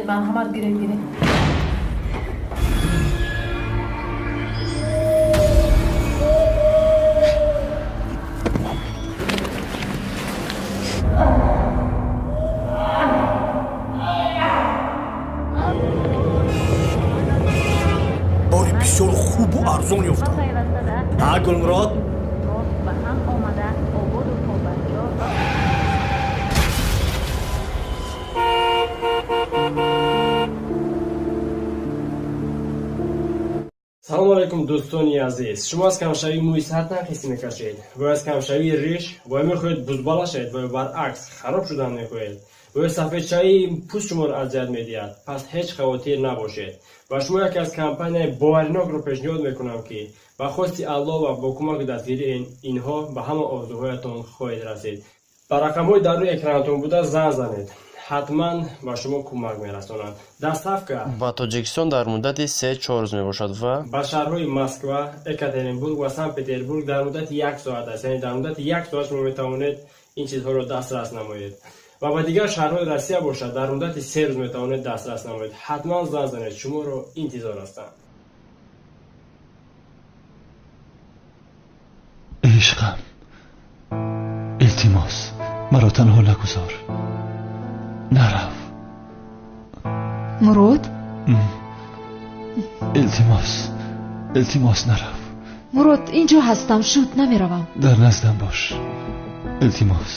Марҳамат, гиред, гиред. Бори бисёр хубу арзон ёфтам. Ҳа, Гулмурод? Салом алайкум, дӯстони азиз. Шумо аз камшавии мӯи сар танқисӣ мекашед ва аз камшавии риш, ва мехоҳед бузбала шавед, ва баръакс хароб шудан мехоҳед, ва сафедшавии пӯст шуморо азият медиҳад, пас ҳеҷ хавотир набошед. Ба шумо яке аз компанияи боваринокро пешниҳод мекунам, ки ба хости Аллоҳ ва бо кӯмаки дастгирии инҳо ба ҳама орзуҳоятон хоҳед расид. Ба рақамҳои дар рӯи экранатон буда занг занед, ҳатман ба шумо кӯмак мерасонанд. Доставка ба Тоҷикистон дар муддати 3-4 рӯз мебошад ва ба шаҳрҳои Москва, Екатеринбург ва Санкт Петербург дар муддати як соат аст. Яъне дар муддати як соат шумо метавонед ин чизҳоро дастрас намоед. Ва ба дигар шаҳрҳои Россия бошад, дар муддати 3 рӯз метавонед дастрас намоед. Ҳатман занг занед, шуморо интизор ҳастанд. Ишқам, илтимос, маро танҳо нагузор. Нарав. Мурод? Илтимос, илтимос, нарав. Мурод, инҷо ҳастам, шуд, намеравам. Дар наздам бош. Илтимос.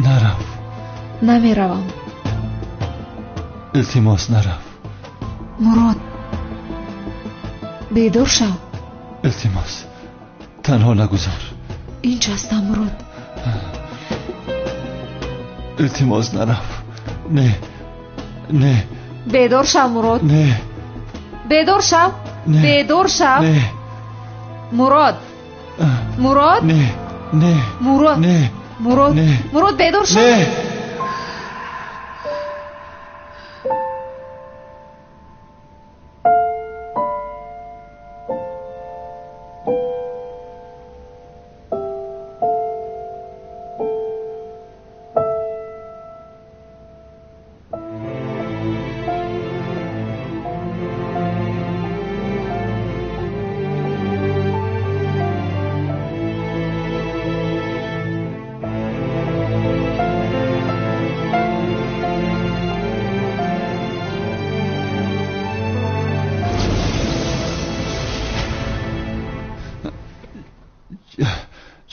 Нарав. Намеравам. Илтимос, нарав. Мурод, бедор шав. Илтимос, танҳо нагузор. Инҷо ҳастам, Мурод. Илтимос, нарав. Не, не. Бедор шав, Мурод. Не. Бедор шав. Не. Бедор шав. Не. Мурод. Мурод. Не, не. Мурод. Не. Мурод. Не. Мурод, бедор шав. Не.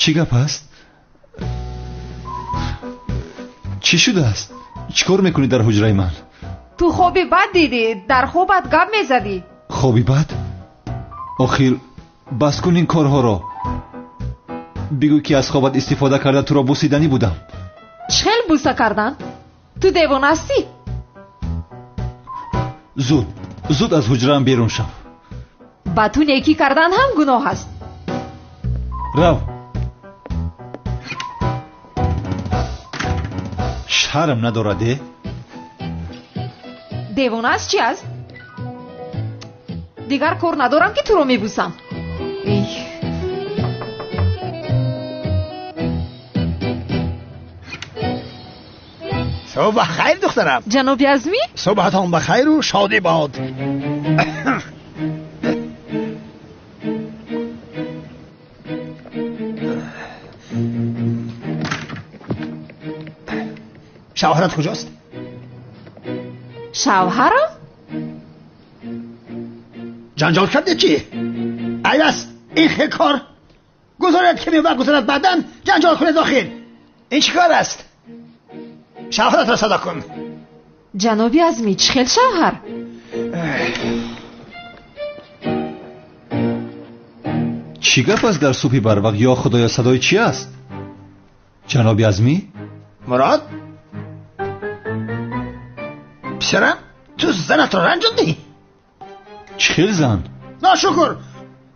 Чӣ гап аст? Чӣ шудааст? Чӣ кор мекунӣ дар ҳуҷраи ман? Ту хоби бад дидӣ, дар хобат гап мезадӣ. Хоби бад? Охир бас кун ин корҳоро. Бигӯ, ки аз хобат истифода карда туро бусиданӣ будам. Чӣ хел буса кардан? Ту девона ҳастӣ? Зуд, зуд аз ҳуҷраам берун шав. Ба ту некӣ кардан ҳам гуноҳ аст. Рав. Шарм надорад, э? Девона аст, чи аст? Дигар кор надорам, ки туро мебусам. Эй. Субҳ бахайр, духтарам. Ҷаноби Азмӣ? Субҳатон бахайру шодӣ бод. Шавҳарат куҷост? Шавҳарам? Ҷанҷол кардед чӣ? Айб аст ин хел кор. Гузоред каме вақт гузарад, баъдан ҷанҷол кунед. Охир ин чӣ кор аст? Шавҳаратро садо кун. Ҷаноби Азмӣ, чӣ хел шавҳар? Чӣ гап аст дар субҳи барвақт? Ё Худоё, садои чӣ аст? Ҷаноби Азмӣ? Мурод? Писарам, ту занатро ранҷондӣ? Чӣ хел зан? Ношукр,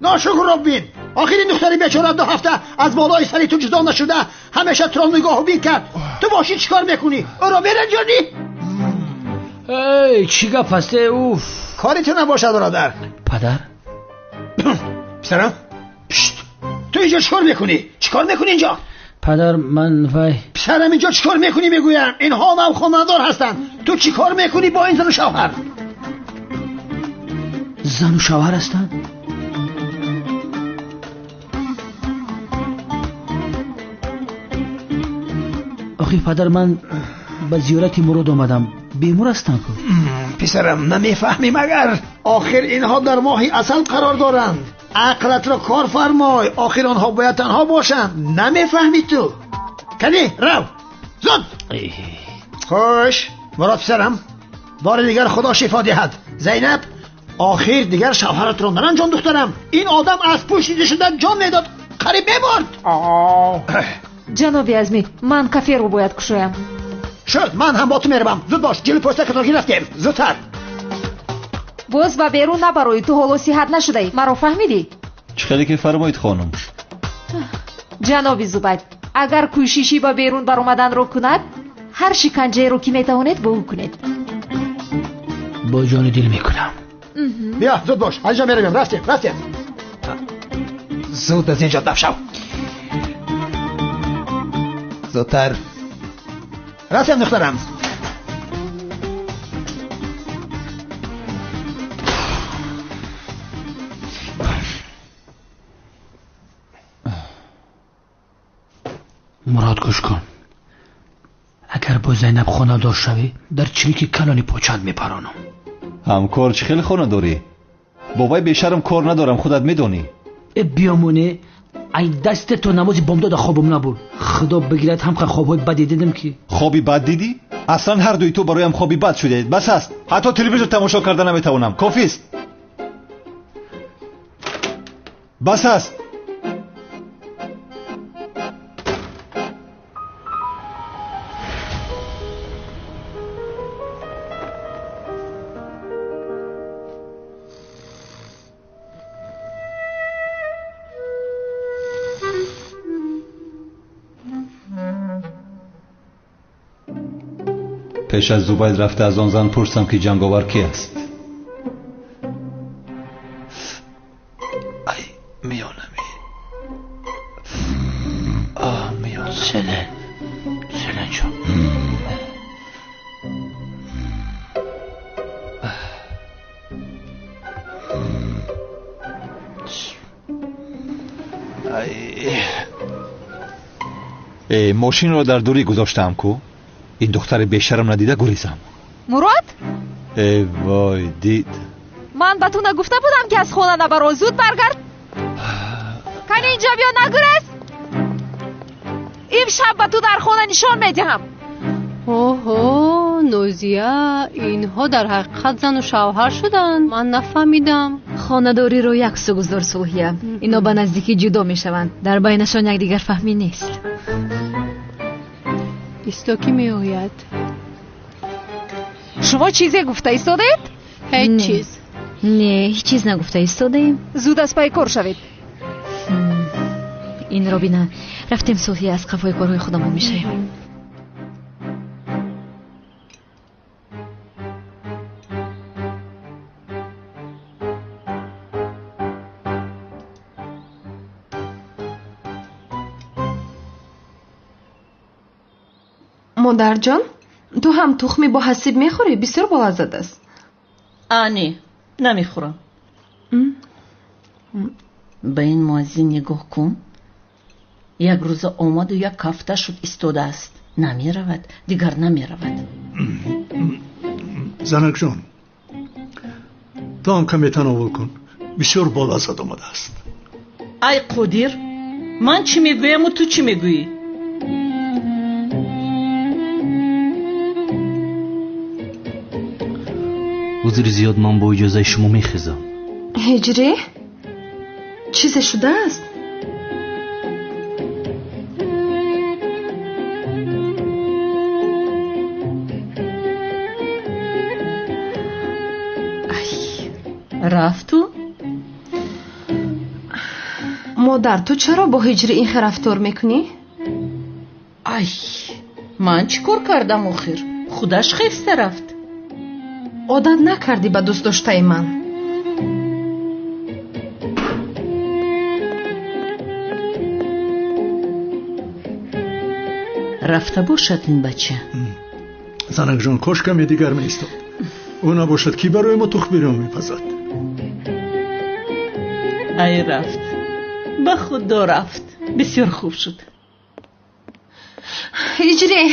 ношукрро бин. Охир ин духтари бечора 2 ҳафта аз болои сари ту ҷудо нашуда, ҳамеша туро нигоҳу бин кард. Ту бошӣ чӣ кор мекунӣ? Ӯро меранҷонӣ? Эй, чӣ гап аст? Уф. Кори ту набошад, бародар. Падар? Писарам, пшт, ту инҷо чӣ кор мекунӣ? Чӣ кор мекунӣ инҷо? Падар, ман вай. Писарам, инҷо чӣ кор мекунӣ мегӯям? Инҳо ҳам хонадор ҳастанд. Ту чӣ кор мекунӣ бо ин зану шавҳар? Зану шавҳар ҳастанд? Охи падар, ман ба зиёрати Мурод омадам. Бемор ҳастам ку. Писарам, намефаҳмӣ магар? Охир инҳо дар моҳи асал қарор доранд. Ақлатро кор фармой. Охир онҳо бояд танҳо бошанд. Намефаҳмӣ ту? Кани, рав, зуд. Хуш, Мурод писарам, бори дигар Худо шифо диҳад. Зайнаб, охир дигар шавҳаратро наранҷон духтарам. Ин одам аз пушт дида шуда ҷон медод, қариб мемурд. Ҷаноби Азмӣ, ман каферо бояд кушоям. Шуд, ман ҳам бо ту меравам. Зуд бош, ҷилу пӯста катоги рафтем. Зудтар. Боз ба берун набароӣ, ту ҳоло сиҳат нашудаӣ. Маро фаҳмидӣ? Чӣ хеле ки фармоед, хонум. Ҷаноби Зубайд, агар кӯшишӣ ба берун баромаданро кунад, ҳар шиканҷаеро ки метавонед бо ӯ кунед. Бо ҷони дил мекунам. Биё, зуд бош, аз инҷо меравем. Рафтем, рафтем. Зуд аз инҷо даф шав. Зудтар. Рафтем, духтарам. Мурод, гӯш кун. Агар бо Зайнаб хонадор шавӣ, дар чирики калони почат мепаронам. Ҳамкор, чӣ хеле хонадорӣ? Бо вай бешарм кор надорам, худат медонӣ. Э, биёмоне, ай дасте то намози бомдода хобам набуд. Худо бигирад, ҳамқа хобҳои баде дидам ки. Хоби бад дидӣ? Аслан ҳар дуи ту бароям хоби бад шудаед. Бас аст. Ҳатто телевизор тамошо карда наметавонам. Кофист. Бас аст. Пеш аз Зубайд рафта аз он зан пурсам ки ҷанговар ки аст. Ай, миёнами. Оҳ, миёнам. Селен, Селен ҷон. Ай. Э, мошинро дар дурӣ гузоштаам ку? Ин духтари бешарм надида гурезам. Мурод? Э вой, дид. Ман ба ту нагуфта будам ки аз хона набаро. Зуд баргард. Кани инҷо биё, нагурез. Имшаб ба ту дар хона нишон медиҳам. Оҳо, Нозия, инҳо дар ҳақиқат зану шавҳар шуданд. Ман нафаҳмидам. Хонадориро як су гузор, Сулҳия. Ино ба наздикӣ ҷудо мешаванд. Дар байнашон якдигарфаҳмӣ нест. Исто ки меояд. Шумо чизе гуфта истодаед? Ҳеҷ чиз. Не, ҳеҷ чиз нагуфта истодаем. Зуд аз пай кор шавед. Инро бина. Рафтем, Сулҳия, аз қафои корҳои худамон мешавем. Модарҷон, ту ҳам тухми бо ҳасиб мехӯрӣ? Бисёр болаззат аст. А, не, намехӯрам. Ба ин муаззин нигоҳ кун. Як рӯза омаду як ҳафта шуд истодааст. Намеравад, дигар намеравад. Занакҷон, ту ҳам каме тановул кун. Бисёр болаззат омадааст. Ай Қодир, ман чӣ мегӯяму ту чӣ мегӯӣ? Узри зиёд, ман бо иҷозаи шумо мехезам. Ҳиҷрӣ? Чизе шудааст? Рафту? Модар, ту чаро бо ҳиҷрӣ ин хел рафтор мекунӣ? Ай, ман чӣ кор кардам охир? Худаш хеста рафт. Одат накардӣ ба дӯстдоштаи ман. Рафта бошад ин бача. Занакҷон, кош каме дигар меистод. Ӯ набошад, кӣ барои мо тухм бирён мепазад? Ай, рафт, ба худо рафт. Бисёр хуб шуд. Иҷре.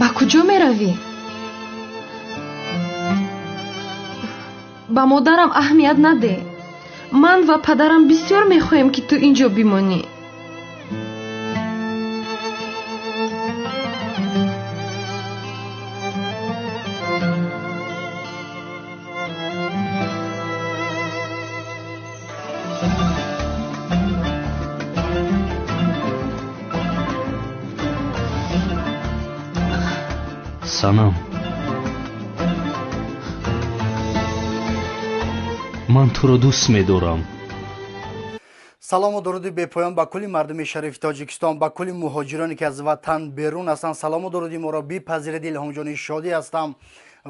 Ба куҷо меравӣ? Ба модарам аҳамият надеҳ. Ман ва падарам бисёр мехоҳем, ки ту ин ҷо бимонӣ. Санам, ман туро дӯст медорам. Салому дуруди бепоён ба кулли мардуми шарифи Тоҷикистон, ба кулли муҳоҷироне, ки аз ватан берун ҳастанд. Салому дуруди моро бипазиред. Илҳомҷони Шодӣ ҳастам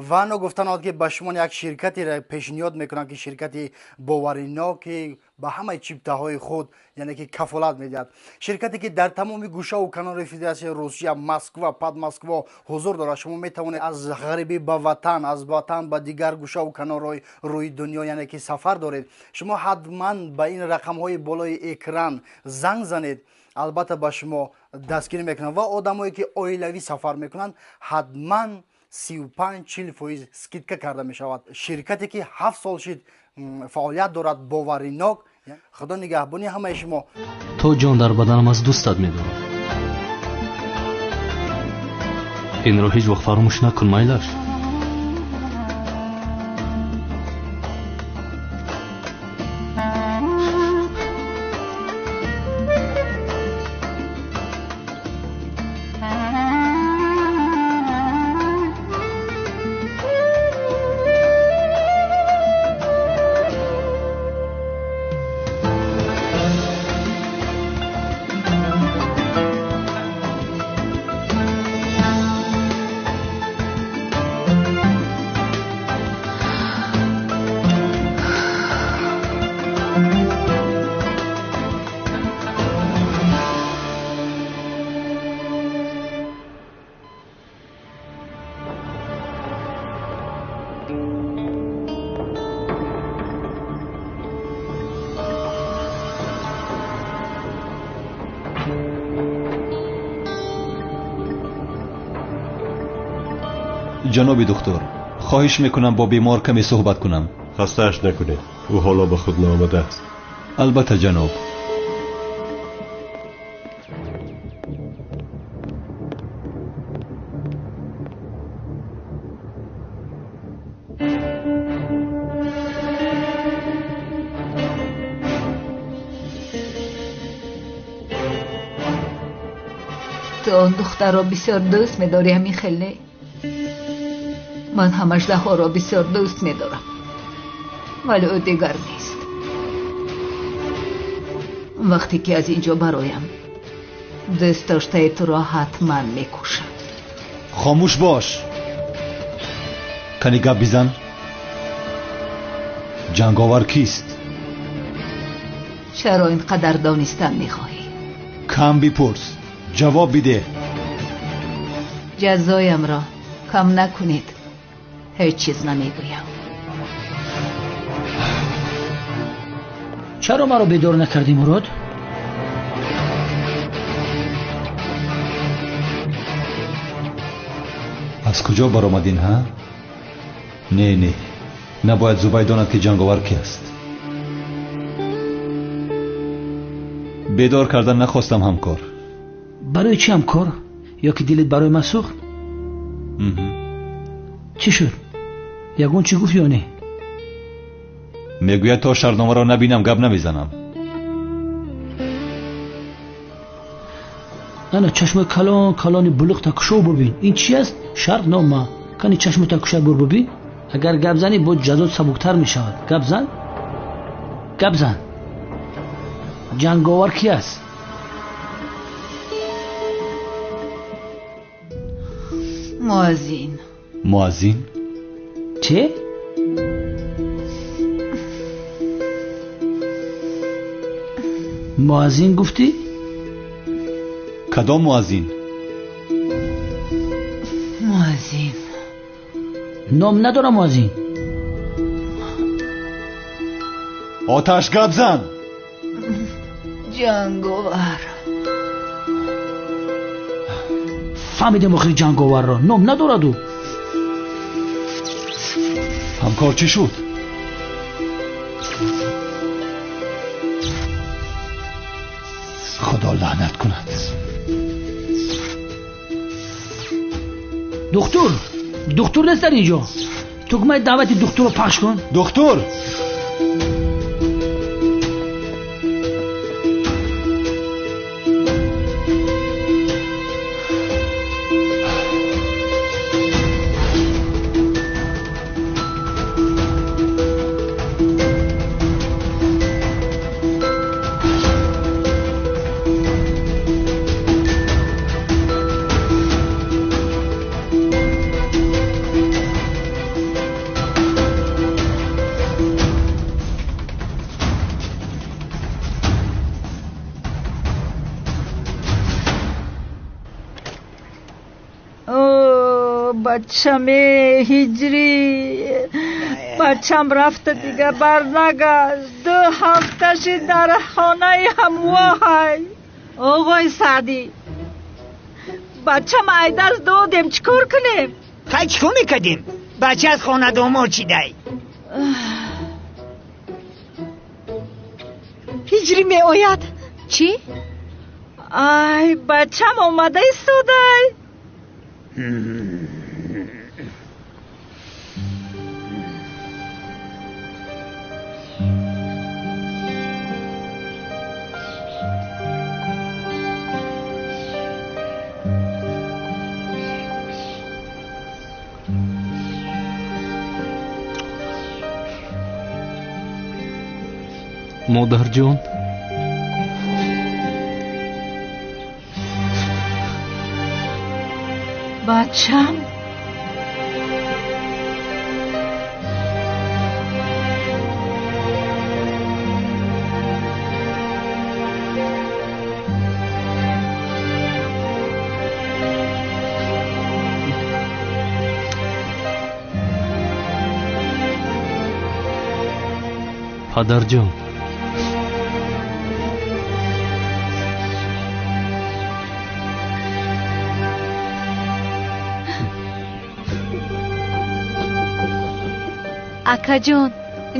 ва ногуфта наояд, ки ба шумо як ширкатеро пешниҳод мекунам, ки ширкати боваринок, ки ба ҳамаи чиптаҳои худ, яъне ки кафолат медиҳад. Ширкате, ки дар тамоми гӯшаву канори Федератсияи Русия, Москва, Подмосква ҳузур дорад. Шумо метавонед аз ғарибӣ ба ватан, аз ватан ба дигар гӯшаву канорҳои рӯи дунё, яъне ки сафар доред. Шумо ҳатман ба ин рақамҳои болои экран занг занед, албатта ба шумо дастгирӣ мекунанд. Ва одамое, ки оилавӣ сафар мекунанд, ҳатман 35-40% скидка карда мешавад. Ширкате, ки 7 сол шид фаъолият дорад, боваринок. Худо нигаҳбони ҳамаи шумо. То ҷон дар баданам аз дӯстат медорам. Инро ҳеҷ вақт фаромӯш накун, майлаш. Ҷаноби духтур, хоҳиш мекунам бо бемор каме суҳбат кунам. Хастааш накунед, ӯ ҳоло ба худ наомадааст. Албатта, ҷаноб. Ту он духтарро бисёр дӯст медорӣ, ҳамин хел не? Ман ҳам аждаҳоро бисёр дӯст медорам, вале ӯ дигар нест. Вақте ки аз ин ҷо бароям, дӯст доштаи туро ҳатман мекушам. Хомӯш бош. Кани гап бизан. Ҷанговар кист? Чаро ин қадар донистан мехоҳӣ? Кам бипурс, ҷавоб бидеҳ. Ҷазоямро кам накунед, ҳеҷ чиз намегӯям. Чаро маро бедор накардӣ, Мурод? Аз куҷо баромадин, ҳа? Не, не, набояд Зубай донад, ки ҷанговар ки аст. Бедор кардан нахостам, ҳамкор. Барои чӣ, ҳамкор? Ё ки дилет барои ман сӯхт? Чӣ шуд? Ягон чӣ гуфт ё не? Мегӯяд, то шартномаро набинам, гап намезанам. Ана чашмои калон калони булуқта кушо бубин. Ин чи аст? Шартнома. Кани чашмота куша бур бубин. Агар гап занӣ, боз ҷазот сабуктар мешавад. Гап зан, гап зан. Ҷанговар ки аст? Муаззин, Муаззин? Чӣ? Муаззин гуфтӣ? Кадом муаззин? Муаззин. Ном надорам муаззин. Оташ гап зан! Ҷанговар. Фаҳмидем охири ҷанговарро. Ном надорад ӯ. Ҳамкор чӣ шуд? Худо лаънат кунад. Духтур! Духтур нест дар ин ҷо. Тугмаи даъвати духтурро пахш кун. Духтур! Бачаме ҳиҷрӣ, бачам рафта дига барнагашт. 2 ҳафта шид дар хонаи ҳамвоҳай. Оғои Саъдӣ, бачам айдаст додем, чӣ кор кунем? Хай чӣ кор мекардем? Бача аз хонадомод шидай. Ҳиҷрӣ меояд. Чӣ? Ай, бачам омада истодай. Модарҷон, бачам, падарҷон, акаҷон,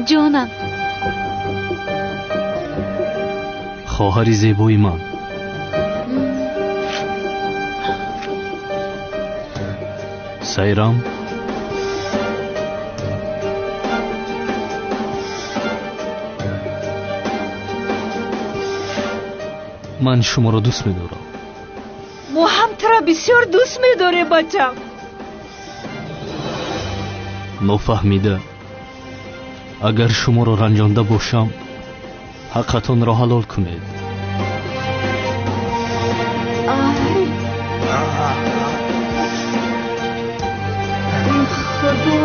ҷонам, хоҳари зебои ман. Сайрам, ман шуморо дӯст медорам. Мо ҳам туро бисёр дӯст медорем, бачам. Нофаҳмида агар шуморо ранҷонда бошам, ҳаққатонро ҳалол кунед. Худо,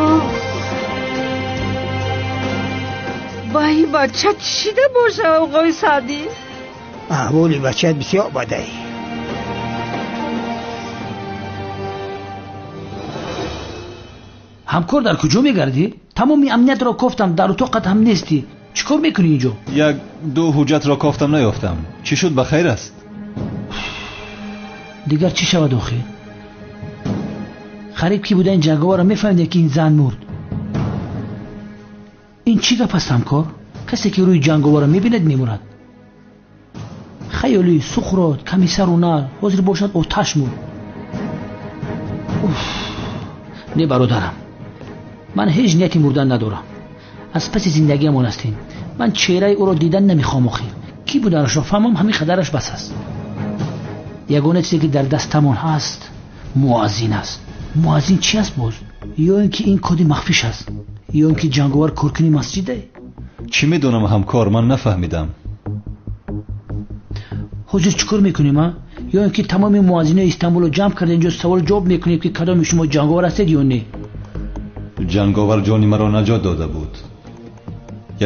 ба ин бача чӣ шида боша, оғои Саъдӣ? Аҳволи бачаат бисёр бадай. Ҳамкор, дар куҷо мегардӣ? Тамоми амниятро кофтам, дар утоқат ҳам нестӣ. Чӣ кор мекунӣ инҷо? 1-2 ҳуҷҷатро кофтам, наёфтам. Чӣ шуд, ба хайр аст? Дигар чӣ шавад охир? Ғариб ки буда ин ҷанговарро мефаҳмидем, ки ин зан мурд. Ин чӣ гап аст, ҳамкор? Касе ки рӯи ҷанговарро мебинад, мемурад. Хаёлӣ, Суқрот, комиссару на, ҳозир бошад оташ мурд. Не, бародарам, ман ҳеҷ нияти мурдан надорам. Аз паси зиндагиамон ҳастем. Ман чеҳраи ӯро дидан намехоҳам охир. Кӣ буданашро фаҳмам, ҳамин қадараш бас аст. Ягона чизе ки дар дастамон ҳаст муаззин аст. Муаззин чи аст боз? Ё ин ки ин коди махфиш аст, ё ин ки ҷанговар коркуни масҷиде? Чӣ медонам, ҳамкор, ман нафаҳмидам. Ҳозир чӣ кор мекунем, а? Ё ин ки тамоми муаззинои Истанбулро ҷамъ карда инҷо савол ҷавоб мекунем, ки кадоми шумо ҷанговар ҳастед ё не? Ҷанговар ҷони маро наҷот дода буд.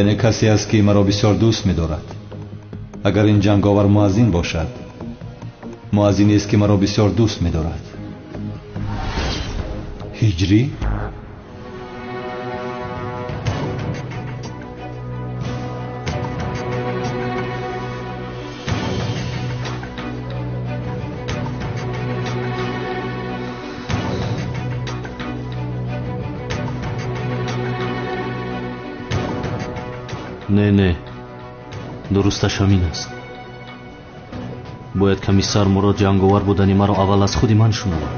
Яъне касе аст ки маро бисёр дӯст медорад. Агар ин ҷанговар муаззин бошад, муаззинест ки маро бисёр дӯст медорад. Ҳиҷрӣ? Не, не, дурусташ ҳамин аст. Бояд комиссар Мурод ҷанговар будани маро аввал аз худи ман шунавад.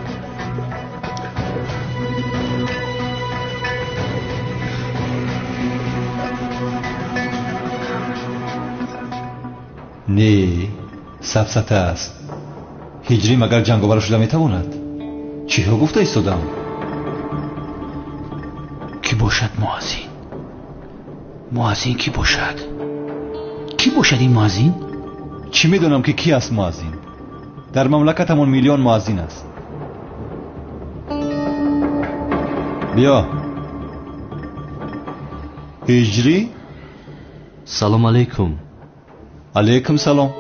Не, сафсата аст. Ҳиҷрӣ магар ҷанговар шуда метавонад? Чиҳо гуфта истодам? Кӣ бошад муаззин? Муаззин кӣ бошад? Кӣ бошад ин муаззин? Чӣ медонам ки кӣ аст муаззин? Дар мамлакатамон миллион муаззин аст. Биё. Ҳиҷрӣ? Салом алейкум. Алейкум салом.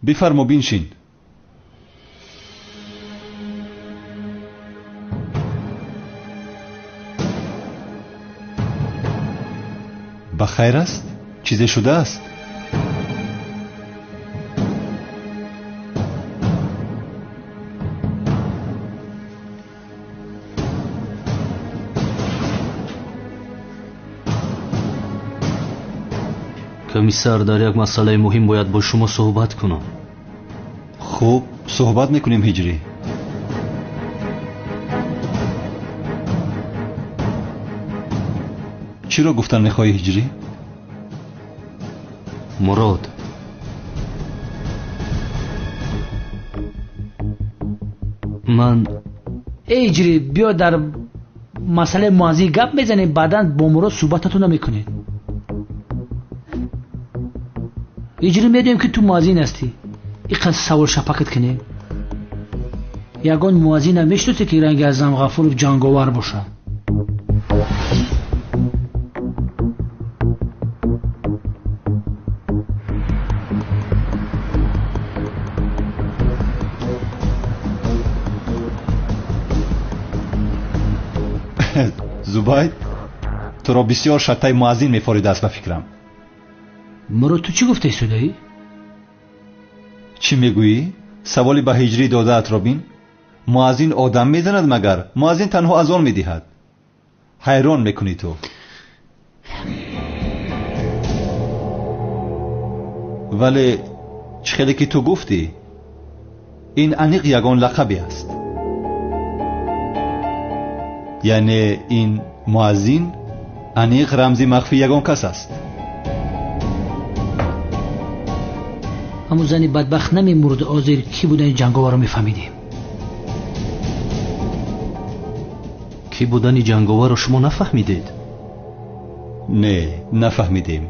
Бифармо, биншин. Ба хайр аст? Чизе шудааст? Комиссар, дар як масъалаи муҳим бояд бо шумо суҳбат кунам. Хуб, суҳбат мекунем, Ҳиҷрӣ. Чиро гуфтан мехоҳӣ, Ҳиҷрӣ? Мурод, ман эй Ҳиҷрӣ, биё дар масъалаи муаззин гап мезанем, баъдан бо Мурод суҳбататон намекунед. Ҳиҷрӣ, медонем ки ту муаззин ҳастӣ. Иқадр савол шапакат кунем. Ягон муаззинам мешиносӣ ки ранги Аъзам Ғафуров ҷанговар бошад? Зубайд, туро бисёр шаттаи муаззин мефоридааст ба фикрам. Мурод, ту чӣ гуфта истодаӣ? Чӣ мегӯӣ? Саволи ба ҳиҷрӣ додаатро бин. Муаззин одам мезанад магар? Муаззин танҳо азон медиҳад. Ҳайрон мекунӣ ту. Вале чӣ хеле ки ту гуфтӣ, ин аниқ ягон лақабе аст. Яъне ин муаззин аниқ рамзи махфии ягон кас аст. Ҳамун зани бадбахт намемурд, озир кӣ будани ҷанговарро мефаҳмидем. Кӣ будани ҷанговарро шумо нафаҳмидед? Не, нафаҳмидем.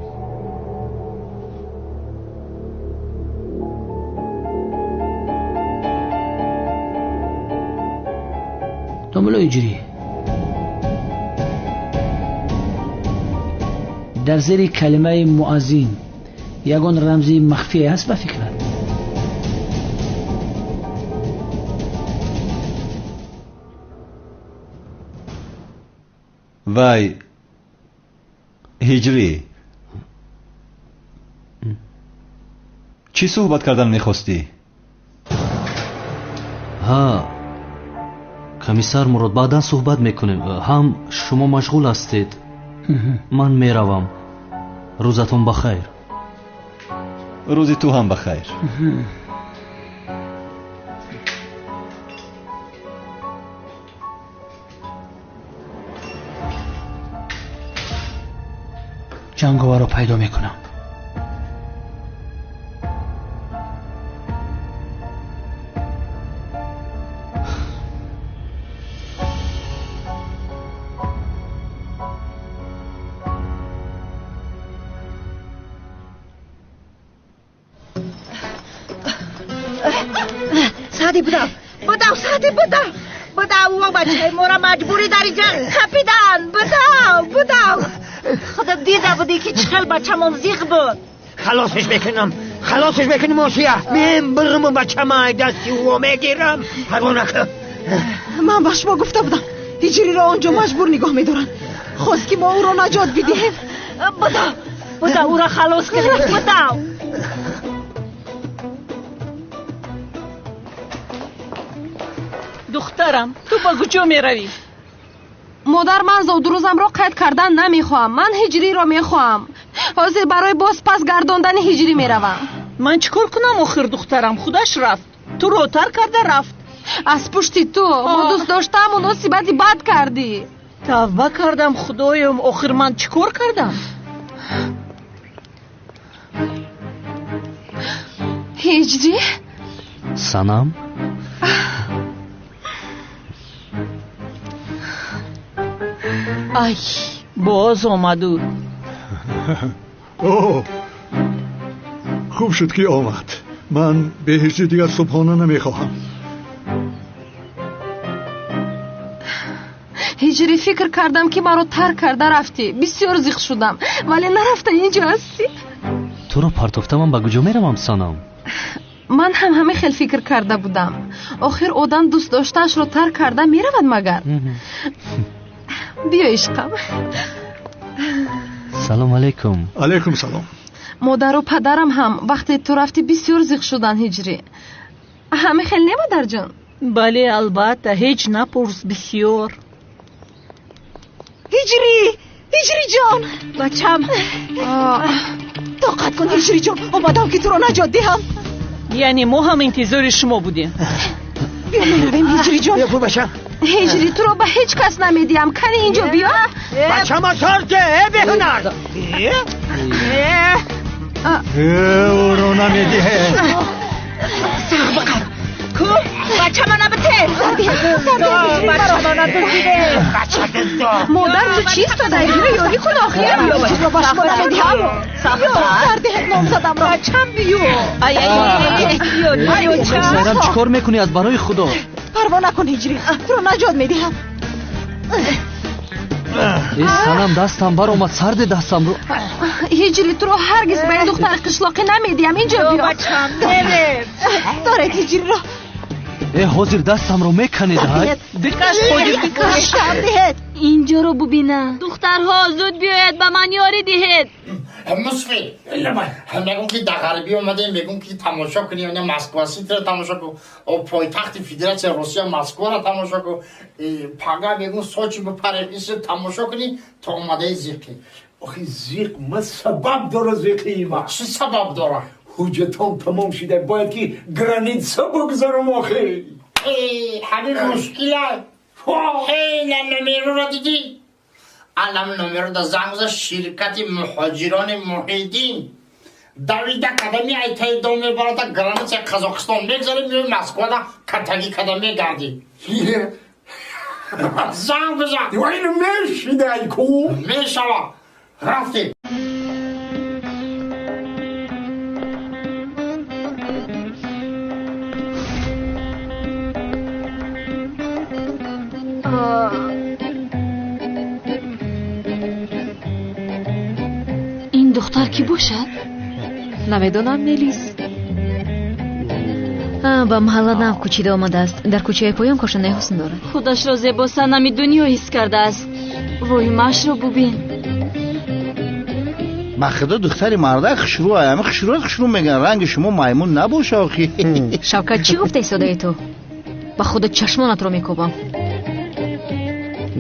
Домулло Ҳиҷрӣ, дар зери калимаи муаззин ягон рамзи махфие ҳаст ба фикрат? Вай, Ҳиҷрӣ, чӣ суҳбат кардан мехостӣ? Ҳа, комиссар Мурод, баъдан суҳбат мекунем. Ҳам шумо машғул ҳастед. Ман меравам. Рӯзатон ба хайр. Рӯзи ту ҳам ба хайр. Ҷанговарро пайдо мекунам. Саъди будав, будав, Саъди будав, будав, ӯ бачаи моро маҷбурӣ дар инҷа қапиданд. Будав, будав. Худо дида будӣ ки чӣ хел бачамон зиқ буд. Халосش мекунам, халосش мекунам Осия. Мен бирму бачама дасти ӯ мегирам. Парво накун. Ман ба шумо гуфта будам, ҳиҷриро он ҷо маҷбур нигоҳ медоранд. Хост ки мо ӯро наҷот бидиҳем. Будав, будав, ӯро халос кунем. Будав. Духтарам, ту ба куҷо меравӣ? Модар, ман зодрӯзамро қайд кардан намехоҳам. Ман ҳиҷриро мехоҳам. Ҳозир барои боз пас гардондани ҳиҷрӣ меравам. Ман чӣ кор кунам охир, духтарам? Худаш рафт, туро тар карда рафт. Аз пушти ту мо дӯст доштам муносибати бад кардӣ. Тавба кардам, худоём, охир ман чӣ кор кардам? Ҳиҷрӣ? Санам? Ай, боз омаду. О, хуб шуд ки омад. Ман бе ҳиҷрӣ дигар субҳона намехоҳам. Ҳиҷрӣ, фикр кардам ки маро тарк карда рафтӣ. Бисёр зиқ шудам, вале нарафта инҷо ҳастӣ. Туро партофта ман ба куҷо меравам, Санам? Ман ҳам ҳамин хел фикр карда будам. Охир одам дӯст доштаашро тарк карда меравад магар? Биё ишқам. Салом алейкум. Алейкум салом. Модару падарам ҳам вақте ту рафтӣ бисёр зиқ шуданд, ҳиҷрӣ. Ҳамин хел не, модарҷон? Бале, албатта, ҳеҷ напурс, бисёр. Ҳиҷрӣ, ҳиҷриҷон. Бачам. Тоқат кун, ҳиҷриҷон, омадам ки туро наҷот диҳам. Яъне мо ҳам интизори шумо будем. Биё меравем, ҳиҷриҷон. Биё бачам. Ҳиҷрӣ, туро ба ҳеҷ кас намедиҳам. Кани инҷо биё. Бачама сарде, э беҳунар. Ӯро намедиҳе. Сағ бақар. Ку, бачама набите. Бачама надуздиде. Бача дуздо. Модар, ту чист? Дайгиро ёрӣ кун охир. Чизро ба шумо намедиҳам. Сардиҳед номзадамро. Бачам биё. Ай, ай, ай, Сайрам, чӣ кор мекунӣ аз барои худо? Парво накун, ҳиҷрӣ, туро наҷот медиҳам. Э, Санам, дастам баромад, сарде дастамро. Ҳиҷрӣ, туро ҳаргиз ба ин духтари қишлоқӣ намедиҳам. Инҷо биё. Бачам, мерем. Доред ҳиҷриро. Э, ҳозир дастамро меканед, ҳай. Дикаш, ҳозир дикаш. Диҳед. Инҷоро бубина. Духтарҳо, зуд биёед, ба ман ёрӣ диҳед. Мусфи, мегӯм ки дар ғарбӣ омадем, мегӯм ки тамошо кунӣ, оня Москва Ситиро тамошо кун, пойтахти Федератсияи Русия Москваро тамошо кун, пага мегӯм Сочи бипарем, иср тамошо кунӣ, то омадаи зиқӣ. Охи зиқ, ма сабаб дора зиқии ма. Чӣ сабаб дора? Ҳуҷҷатон тамом шуда, бояд ки граница бигзарам охи. Ҳамин мушкила. Ҳей, номероро дидӣ? Алам номеро да занг зад ширкати муҳоҷирони Муҳиддин. Давида кадами айтаи дом мебарада граница Қазоқистон мегзарем, меои Москвада катагӣ када мегардӣ. Занг бизан. Ин мешидай ку? Мешава. Рафтем. Ин духтар кӣ бошад? Намедонам, Мелис. Ба маҳалла нав кӯчида омадааст. Дар кӯчаи поён кошонаи ҳусн дорад. Худашро зебо санами дунё ҳис кардааст. Воҳимаашро бубин. Ба худо, духтари марда хушрӯ, ами хушрӯ хушрӯ меган, ранги шумо маймун набоша охи. Шавкат, чӣ гуфта истодаи ту? Ба худо чашмонатро мекобам.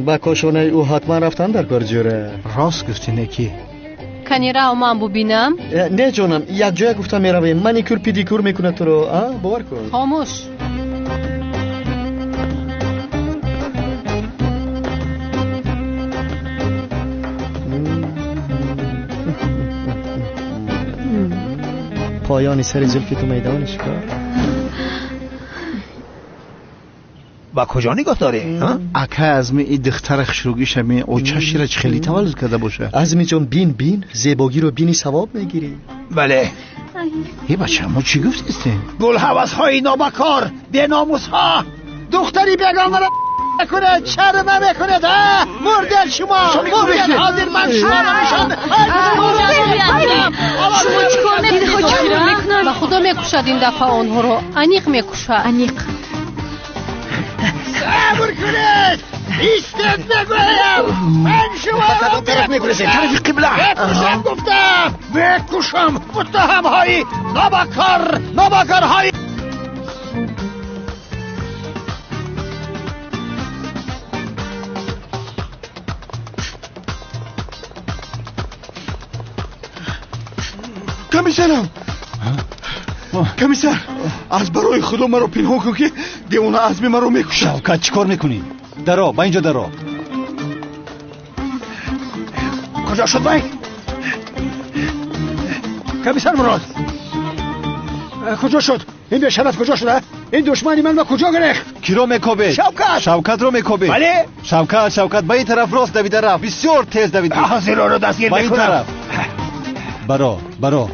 Ба кошонаи ӯ ҳатман рафтан дар кор, ҷӯра. Рост гуфтӣ, неки. Кани рав, ман бубинам. Не, ҷонам, якҷоя гуфта меравем. Маникюр, педикюр мекунад туро, а? Бовар кун. Хомӯш. Поёни сари зулфи ту майдони шикор. Ба куҷо нигоҳ дорӣ? Ака, азми и духтара хушрӯгиша ме очашира чӣ хеле таваллуд карда боша. Азми ҷон, бин, бин, зебогиро бини савоб мегирӣ. Бале, Э бача, мо чӣ гуфтистем? Гулҳавасҳои нобакор, беномусҳо, духтари бегонаро кунед, шарм намекунед, а? Мурдед шумо, мурдед, ҳозир ман шуморо нишон. Шумо чӣ кор мекунед? Ба худо мекушад ин дафъа онҳоро, аниқ мекушад. Аниқ. Сабр кунед! Истед мегӯям! Ман шуморо тараф мекушам, тарафи қибла. Мекушам гуфтам! Мекушам муттаҳамҳои нобакор, нобакорҳои. Комиссарам! Комиссар, аз барои худо маро пинҳон кун, ки девона Азми маро мекушад. Шавкат, чӣ кор мекунӣ? Даро, ба инҷо даро. Куҷо шуд вай? Комиссар Мурод, куҷо шуд? Ин бешараф куҷо шуда? Ин душмани ман ба куҷо гирехт? Киро мекобед? Шавкат! Шавкатро мекобед? Бале? Шавкат, Шавкат, ба ин тараф рост давида рафт. Бисёр тез давид. Ҳозир ӯро дастгир Ба ин мекунам. тараф. Баро, баро.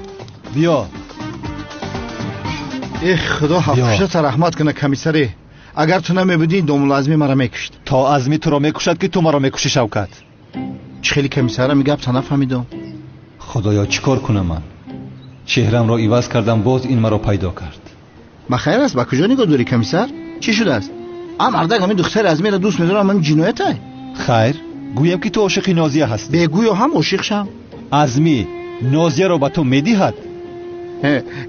Биё. Эх, худо ҳафтушата раҳмат кунад, комиссаре. Агар ту намебудӣ, домула Азми маро мекушт. То Азми туро мекушад, ки ту маро мекушӣ, Шавкат. Чӣ хеле комиссарам гапта нафаҳмидам. Худоё, чӣ кор кунам ман? Чеҳрамро иваз кардам, боз ин маро пайдо кард. Ба хайр аст, ба куҷо нигоҳ дорӣ, комиссар? Чӣ шудааст? А мардак ҳамин духтари Азмиро дӯст медорам, ҳамин ҷиноятай? Хайр, гӯям ки ту ошиқи Нозия ҳастӣ. Бегӯё ҳам ошиқ шам. Азмӣ Нозияро ба ту медиҳад?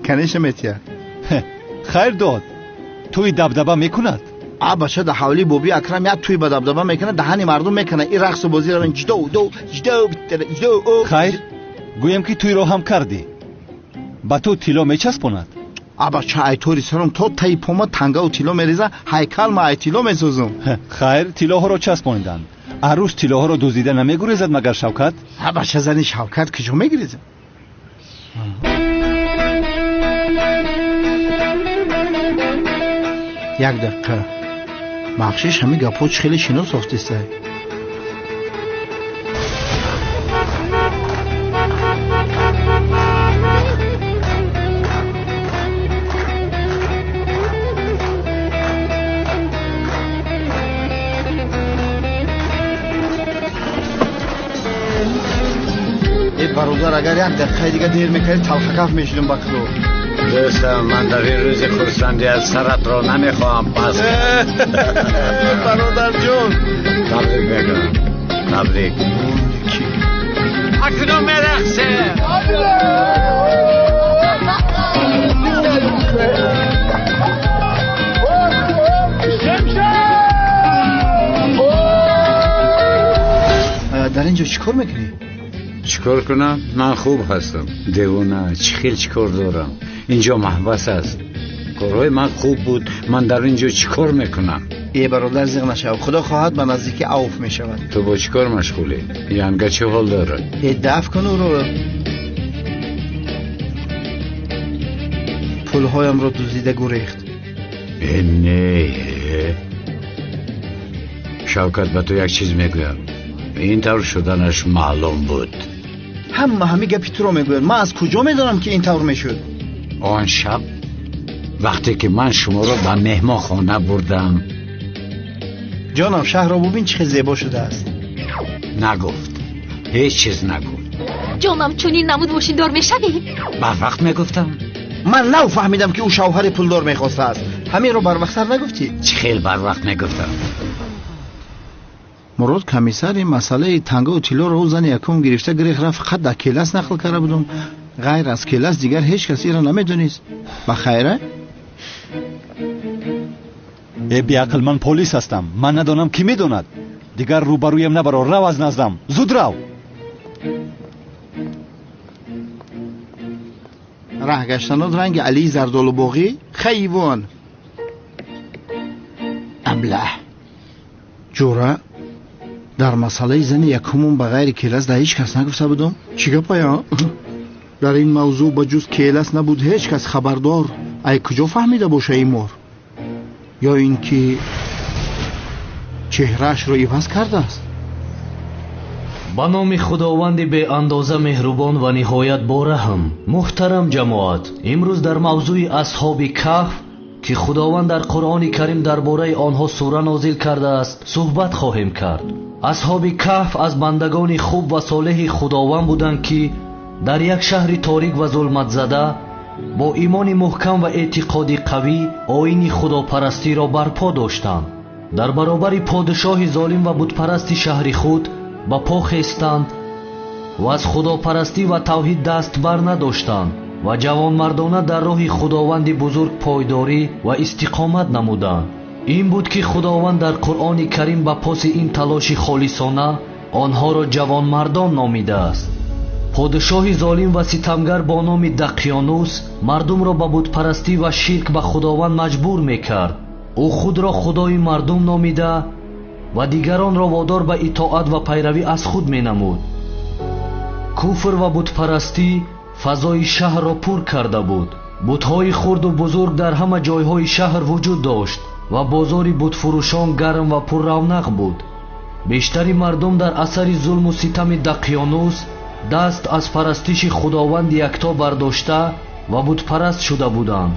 Конечно метиҳад. Хайр дод. Тӯи дабдаба мекунад? А бача, дар ҳавлии боби Акрам як тӯи ба дабдаба мекунад, даҳани мардум мекунад. Ин рақсу бозиро ҷидо до ҷидо ҷидо. Хайр, гӯям ки тӯйро ҳам кардӣ. Ба ту тилло мечаспонад? А бача, айтори саром то таи пома тангаву тилло мереза, ҳайкал ма ай тилло месозум. Хайр, тиллоҳоро часпониданд. Арӯс тиллоҳоро дуздида намегурезад магар, Шавкат? А бача, зани Шавкат куҷо мегирезад? Як дақиқа, бахшиш, ҳамин гапҳо чӣ хеле шинос офтистай. Э бародар, агар як дақиқаи дига дер мекардӣ, талхакаф мешудем ба худо. Дӯстам, ман дар ин рӯзи хурсандӣ аз саратро намехоҳам пас. Бародарҷон, табрик мекунам, табрик. Акнун мерақсем. Дар ин ҷо чӣ кор мекунӣ? Чӣ кор кунам? Ман хуб ҳастам. Девона, чӣ хел чӣ кор дорам? Инҷо маҳбас аст. Корҳои ман хуб буд. Ман дар инҷо чӣ кор мекунам? Э бародар, зиқ нашав. Худо хоҳад ба наздикӣ авф мешавад. Ту бо чӣ кор машғулӣ? Янга чӣ ҳол дорад? Э даф кун ӯро. Пулҳоямро дуздида гурехт. Э не. Шавкат, ба ту як чиз мегӯям. Ин тавр шуданаш маълум буд. Ҳама ҳамин гапи туро мегӯяд. Ман аз куҷо медонам, ки ин тавр мешуд? Он шаб вақте ки ман шуморо ба меҳмонхона бурдам. Ҷонам, шаҳрро бубин, чӣ хел зебо шудааст. Нагуфт, ҳеҷ чиз нагуфт. Ҷонам, чунин намуд мошиндор мешавӣ? Барвақт мегуфтам. Ман нав фаҳмидам, ки ӯ шавҳари пулдор мехостааст. Ҳаминро барвақттар нагуфтӣ? Чӣ хел барвақт мегуфтам? Мурод комиссар, ин масъалаи тангаву тиллоро ӯ зани якум гирифта гирех рафт, фақат дар келас нақл карда будум. Ғайр аз келас дигар ҳеҷ кас инро намедонист. Ба хайра? Э беақл, ман полис ҳастам. Ман надонам, кӣ медонад? Дигар рӯбарӯям набаро, рав аз наздам. Зуд рав. Раҳ гаштанот ранги Алии Зардолубоғӣ? Хайвон. Аблаҳ. Ҷура, дар масъалаи зани якумум ба ғайри келас дар ҳеҷ кас нагуфта будум. Чӣ гапая? Дар ин мавзӯъ ба ҷуз келас набуд ҳеҷ кас хабардор. Ай куҷо фаҳмида боша ин мор? Ё ин ки чеҳраашро иваз кардааст? Ба номи Худованди беандоза меҳрубон ва ниҳоят бораҳм. Муҳтарам ҷамоат, имрӯз дар мавзӯи асҳоби каҳф, ки Худованд дар Қуръони Карим дар бораи онҳо сура нозил кардааст, суҳбат хоҳем кард. Асҳоби каҳф аз бандагони хуб ва солеҳи Худованд буданд, ки дар як шаҳри торик ва зулматзада бо имони муҳкам ва эътиқоди қавӣ оини худопарастиро барпо доштанд. Дар баробари подшоҳи золим ва бутпарасти шаҳри худ ба по хестанд ва аз худопарастӣ ва тавҳид даст бар надоштанд ва ҷавонмардона дар роҳи Худованди бузург пойдорӣ ва истиқомат намуданд. Ин буд ки Худованд дар Қуръони Карим ба поси ин талоши холисона онҳоро ҷавонмардон номидааст. Подшоҳи золим ва ситамгар бо номи Дақёнус мардумро ба бутпарастӣ ва ширк ба Худованд маҷбур мекард. Ӯ худро худои мардум номида ва дигаронро водор ба итоат ва пайравӣ аз худ менамуд. Куфр ва бутпарастӣ фазои шаҳрро пур карда буд. Бутҳои хурду бузург дар ҳама ҷойҳои шаҳр вуҷуд дошт ва бозори бутфурӯшон гарм ва пурравнақ буд. Бештари мардум дар асари зулму ситами Дақёнус даст аз парастиши Худованди якто бардошта ва бутпараст шуда буданд.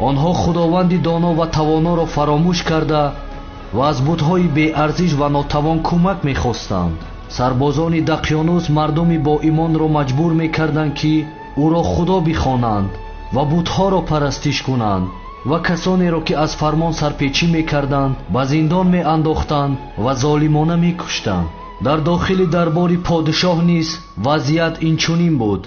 Онҳо Худованди доно ва тавоноро фаромӯш карда ва аз бутҳои беарзиш ва нотавон кӯмак мехостанд. Сарбозони Дақёнус мардуми боимонро маҷбур мекарданд, ки ӯро худо бихонанд ва бутҳоро парастиш кунанд ва касонеро, ки аз фармон сарпечӣ мекарданд, ба зиндон меандохтанд ва золимона мекуштанд. Дар дохили дарбори подшоҳ низ вазъият инчунин буд.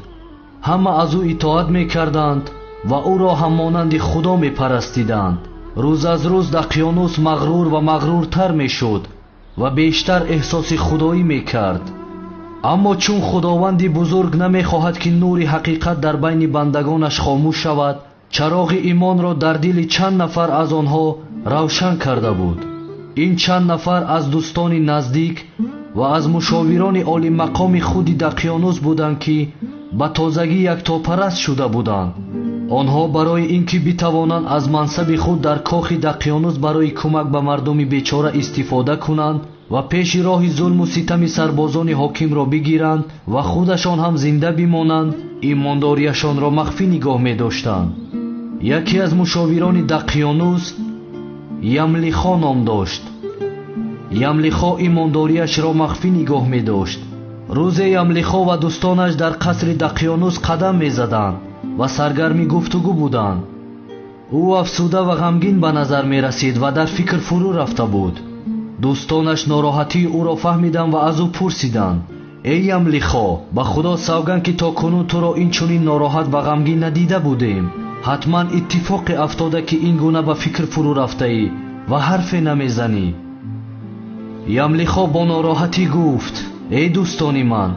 Ҳама аз ӯ итоат мекарданд ва ӯро ҳам монанди худо мепарастиданд. Рӯз аз рӯз Дақёнус мағрур ва мағруртар мешуд ва бештар эҳсоси худоӣ мекард. Аммо чун Худованди бузург намехоҳад, ки нури ҳақиқат дар байни бандагонаш хомӯш шавад, чароғи имонро дар дили чанд нафар аз онҳо равшан карда буд. Ин чанд нафар аз дӯстони наздик ва аз мушовирони олимақоми худи Дақёнус буданд, ки ба тозагӣ яктопараст шуда буданд. Онҳо барои ин ки битавонанд аз мансаби худ дар кохи Дақёнус барои кӯмак ба мардуми бечора истифода кунанд ва пеши роҳи зулму ситами сарбозони ҳокимро бигиранд ва худашон ҳам зинда бимонанд, имондориашонро махфӣ нигоҳ медоштанд. Яке аз мушовирони Дақёнус Ямлихо ном дошт. Ямлихо имондориашро махфӣ нигоҳ медошт. Рӯзе Ямлихо ва дӯстонаш дар қасри Дақёнус қадам мезаданд ва саргарми гуфтугӯ буданд. Ӯ афсуда ва ғамгин ба назар мерасид ва дар фикр фурӯ рафта буд. Дӯстонаш нороҳатии ӯро фаҳмиданд ва аз ӯ пурсиданд: эй Ямлихо, ба Худо савганд, ки то кунун туро ин чунин нороҳат ва ғамгин надида будем. Ҳатман иттифоқе афтода, ки ин гуна ба фикр фурӯ рафтаӣ ва ҳарфе намезанӣ. Ямлихо бо нороҳатӣ гуфт: эй дӯстони ман,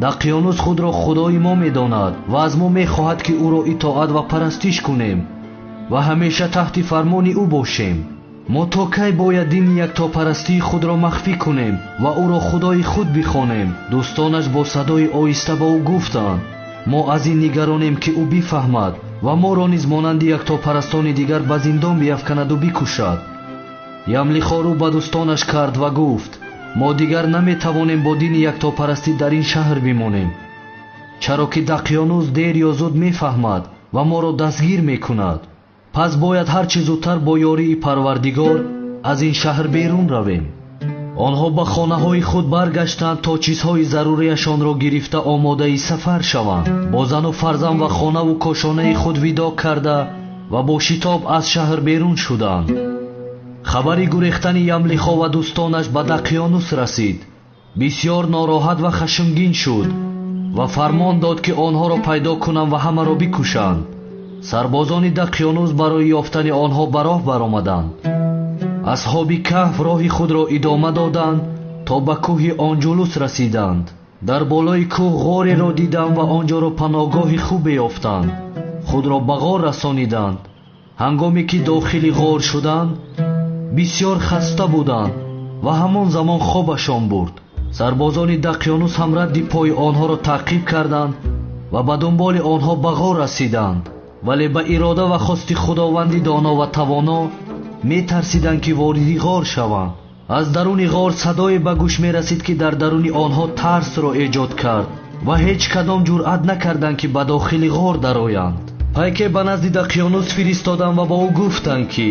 Дақёнус худро худои мо медонад ва аз мо мехоҳад, ки ӯро итоат ва парастиш кунем ва ҳамеша таҳти фармони ӯ бошем. Мо то кай бояд дини яктопарастии худро махфӣ кунем ва ӯро худои худ бихонем? Дӯстонаш бо садои оҳиста ба ӯ гуфтанд: мо аз ин нигаронем, ки ӯ бифаҳмад ва моро низ монанди яктопарастони дигар ба зиндон биафканаду бикушад. Ямлихо рӯ ба дӯстонаш кард ва гуфт: мо дигар наметавонем бо дини яктопарастӣ дар ин шаҳр бимонем, чаро ки Дақёнус дер ё зуд мефаҳмад ва моро дастгир мекунад. Пас бояд ҳарчи зудтар бо ёрии Парвардигор аз ин шаҳр берун равем. Онҳо ба хонаҳои худ баргаштанд то чизҳои зарурияшонро гирифта омодаи сафар шаванд. Бо зану фарзанд ва хонаву кошонаи худ видо карда ва бо шитоб аз шаҳр берун шуданд. Хабари гурехтани Ямлихо ва дӯстонаш ба Дақёнус расид. Бисёр нороҳат ва хашмгин шуд ва фармон дод, ки онҳоро пайдо кунанд ва ҳамаро бикушанд. Сарбозони Дақёнус барои ёфтани онҳо ба роҳ баромаданд. Асҳоби каҳф роҳи худро идома доданд то ба кӯҳи Онҷулус расиданд. Дар болои кӯҳ ғореро диданд ва онҷоро паноҳгоҳи хубе ёфтанд. Худро ба ғор расониданд. Ҳангоме ки дохили ғор шуданд, бисёр хаста буданд ва ҳамон замон хобашон бурд. Сарбозони Дақёнус ҳам радди пои онҳоро таъқиб карданд ва ба дунболи онҳо ба ғор расиданд. Вале ба ирода ва хости Худованди доно ва тавоно метарсиданд, ки вориди ғор шаванд. Аз даруни ғор садое ба гӯш мерасид, ки дар даруни онҳо тарсро эҷод кард ва ҳеҷ кадом ҷуръат накарданд, ки ба дохили ғор дароянд. Пайке ба назди Дақиёнус фиристоданд ва ба ӯ гуфтанд, ки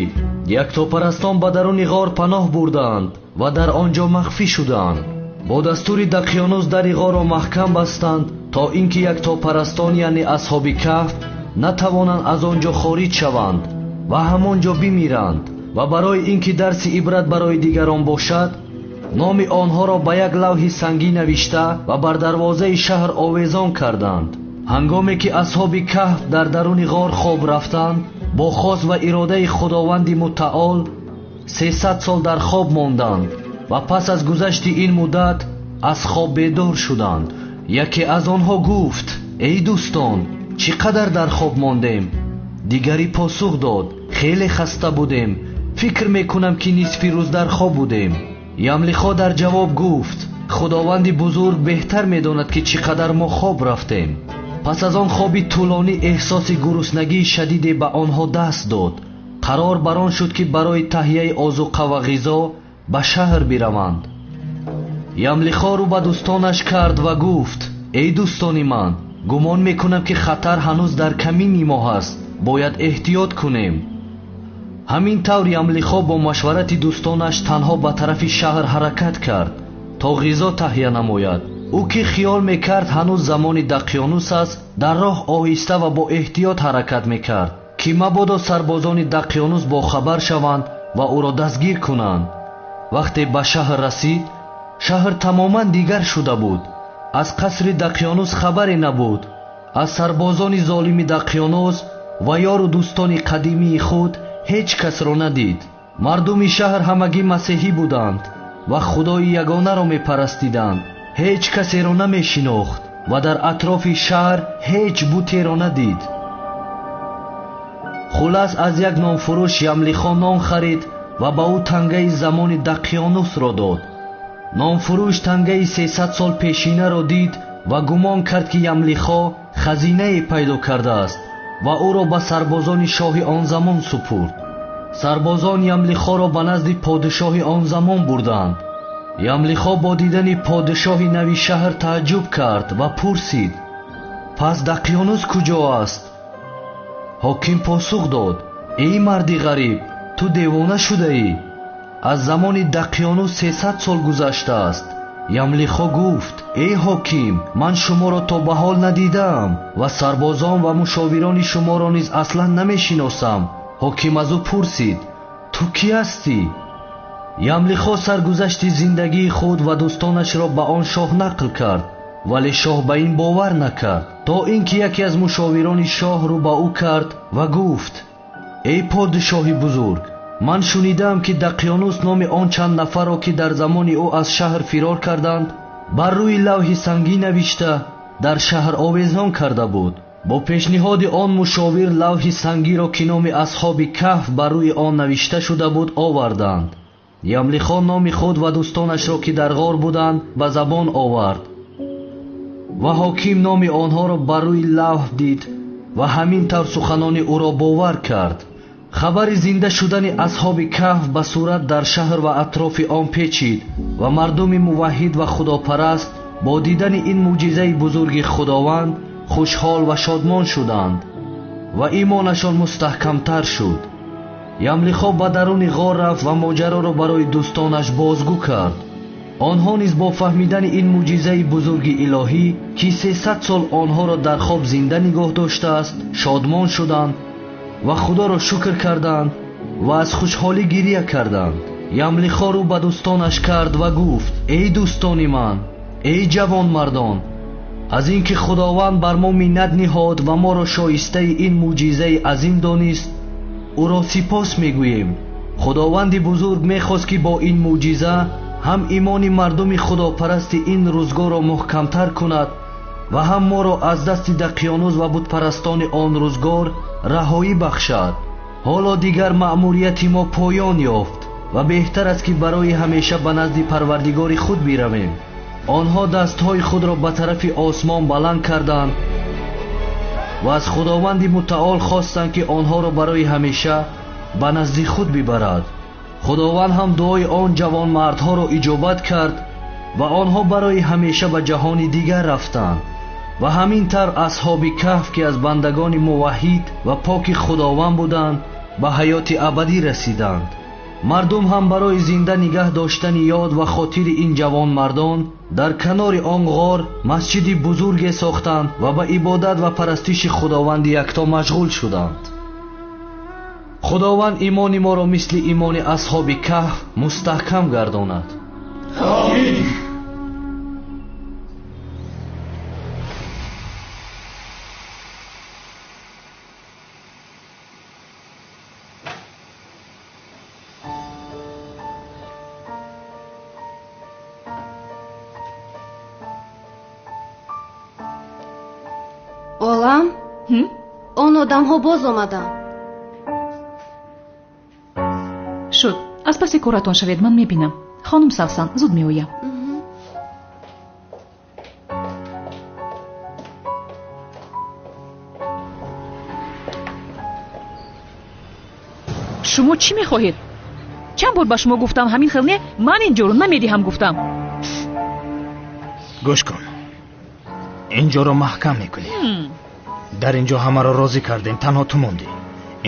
яктопарастон ба даруни ғор паноҳ бурдаанд ва дар он ҷо махфӣ шудаанд. Бо дастури Дақиёнус дари ғорро маҳкам бастанд, то ин ки яктопарастон, яъне асҳоби каҳф, натавонанд аз он ҷо хориҷ шаванд ва ҳамон ҷо бимиранд. Ва барои ин ки дарси ибрат барои дигарон бошад, номи онҳоро ба як лавҳи сангӣ навишта ва бар дарвозаи шаҳр овезон карданд. Ҳангоме ки асҳоби каҳф дар даруни ғор хоб рафтанд, бо хос ва иродаи Худованди мутаол 300 сол дар хоб монданд ва пас аз гузашти ин муддат аз хоб бедор шуданд. Яке аз онҳо гуфт: эй дӯстон, чӣ қадар дар хоб мондем? Дигари посух дод: хеле хаста будем, фикр мекунам, ки нисфи рӯз дар хоб будем. Ямлихо дар ҷавоб гуфт: Худованди бузург беҳтар медонад, ки чӣ қадар мо хоб рафтем. Пас аз он хоби тӯлонӣ эҳсоси гуруснагии шадиде ба онҳо даст дод. Қарор бар он шуд, ки барои таҳияи озуқа ва ғизо ба шаҳр бираванд. Ямлихо рӯ ба дӯстонаш кард ва гуфт: эй дӯстони ман, гумон мекунам, ки хатар ҳанӯз дар камини мо ҳаст, бояд эҳтиёт кунем. Ҳамин тавр Ямлихо бо машварати дӯстонаш танҳо ба тарафи шаҳр ҳаракат кард, то ғизо таҳия намояд. Ӯ ки хиёл мекард ҳанӯз замони Дақиёнус аст, дар роҳ оҳиста ва бо эҳтиёт ҳаракат мекард, ки мабодо сарбозони Дақиёнус бохабар шаванд ва ӯро дастгир кунанд. Вақте ба шаҳр расид, шаҳр тамоман дигар шуда буд. Аз қасри Дақиёнус хабаре набуд. Аз сарбозони золими Дақиёнус ва ёру дӯстони қадимии худ ҳеҷ касро надид. Мардуми шаҳр ҳамагӣ масеҳӣ буданд ва Худои ягонаро мепарастиданд. Ҳеҷ касеро намешинохт ва дар атрофи шаҳр ҳеҷ бутеро надид. Хулас, аз як нонфурӯш Ямлихо нон харид ва ба ӯ тангаи замони Дақиёнусро дод. Нонфурӯш тангаи 300 сол пешинаро дид ва гумон кард, ки Ямлихо хазинае пайдо кардааст ва ӯро ба сарбозони шоҳи он замон супурд. Сарбозон Ямлихоро ба назди подшоҳи он замон бурданд. Ямлихо бо дидани подшоҳи нави шаҳр тааҷҷуб кард ва пурсид: пас Дақиёнус куҷо аст? Ҳоким посух дод: эй марди ғариб, ту девона шудаӣ. Аз замони Дақиёнус 300 сол гузаштааст. Ямлихо гуфт: эй ҳоким, ман шуморо то ба ҳол надидаам ва сарбозон ва мушовирони шуморо низ аслан намешиносам. Ҳоким аз ӯ пурсид: ту кӣ ҳастӣ? Ямлихо саргузашти зиндагии худ ва дӯстонашро ба он шоҳ нақл кард, вале шоҳ ба ин бовар накард, то ин ки яке аз мушовирони шоҳ рӯ ба ӯ кард ва гуфт: эй подшоҳи бузург, ман шунидаам, ки Дақиёнус номи он чанд нафарро, ки дар замони ӯ аз шаҳр фирор карданд, бар рӯи лавҳи сангӣ навишта дар шаҳр овезон карда буд. Бо пешниҳоди он мушовир лавҳи сангиро, ки номи асҳоби каҳф бар рӯи он навишта шуда буд, оварданд. Ямлихо номи худ ва дӯстонашро, ки дар ғор буданд, ба забон овард ва ҳоким номи онҳоро бар рӯи лавҳ дид ва ҳамин тавр суханони ӯро бовар кард. Хабари зинда шудани асҳоби каҳф ба сурат дар шаҳр ва атрофи он печид ва мардуми муваҳҳид ва худопараст бо дидани ин мӯъҷизаи бузурги Худованд хушҳол ва шодмон шуданд ва имонашон мустаҳкамтар шуд. Ямлихо ба даруни ғор рафт ва моҷароро барои дӯстонаш бозгӯ кард. Онҳо низ бо фаҳмидани ин мӯъҷизаи бузурги илоҳӣ, ки 300 сол онҳоро дар хоб зинда нигоҳ доштааст, шодмон шуданд ва Худоро шукр карданд ва аз хушҳолӣ гирия карданд. Ямлихо рӯ ба дӯстонаш кард ва гуфт: эй дӯстони ман, эй ҷавонмардон, аз ин ки Худованд бар мо миннат ниҳод ва моро шоистаи ин мӯъҷизаи азим донист, ӯро сипос мегӯем. Худованди бузург мехост, ки бо ин мӯъҷиза ҳам имони мардуми худопарасти ин рӯзгорро муҳкамтар кунад ва ҳам моро аз дасти Дақиёнус ва бутпарастони он рӯзгор раҳоӣ бахшад. Ҳоло дигар маъмурияти мо поён ёфт ва беҳтар аст, ки барои ҳамеша ба назди Парвардигори худ биравем. Онҳо дастҳои худро ба тарафи осмон баланд карданд ва аз Худованди мутаол хостанд, ки онҳоро барои ҳамеша ба назди худ бибарад. Худованд ҳам дуои он ҷавонмардҳоро иҷобат кард ва онҳо барои ҳамеша ба ҷаҳони дигар рафтанд. Ва ҳамин тавр асҳоби каҳф, ки аз бандагони муваҳҳид ва поки Худованд буданд, ба ҳаёти абадӣ расиданд. Мардум ҳам барои зинда нигаҳ доштани ёд ва хотири ин ҷавонмардон дар канори он ғор масҷиди бузурге сохтанд ва ба ибодат ва парастиши Худованди якто машғул шуданд. Худованд имони моро мисли имони асҳоби каҳф мустаҳкам гардонад. Омин. Олам, он одамҳо боз омаданд. Шуд, аз паси коратон шавед, ман мебинам. Хонум Савсан, зуд меоям. Шумо чӣ мехоҳед? Чанд бор ба шумо гуфтам, ҳамин хел не, ман ин ҷоро намедиҳам гуфтам. Гӯш кун, ин ҷоро маҳкам мекунем. Дар ин ҷо ҳамаро розӣ кардем, танҳо ту мондӣ.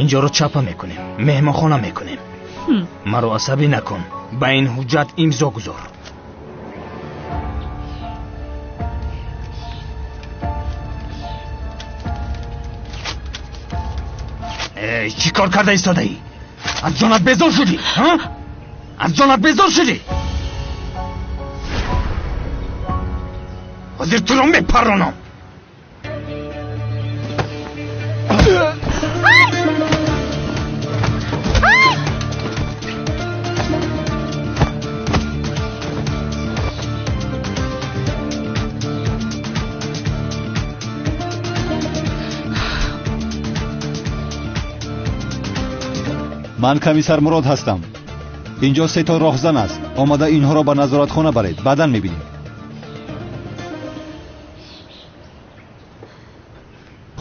Ин ҷоро чапа мекунем, меҳмонхона мекунем. Маро асабӣ накун, ба ин ҳуҷҷат имзо гузор. Эй, чӣ кор карда истодаӣ? Аз ҷонат безор шудӣ? Аз ҷонат безор шудӣ? Ҳозир туро мепаронам. Ман комиссар Мурод ҳастам. Инҷо се то роҳзан аст. Омада инҳоро ба назоратхона баред, баъдан мебинем.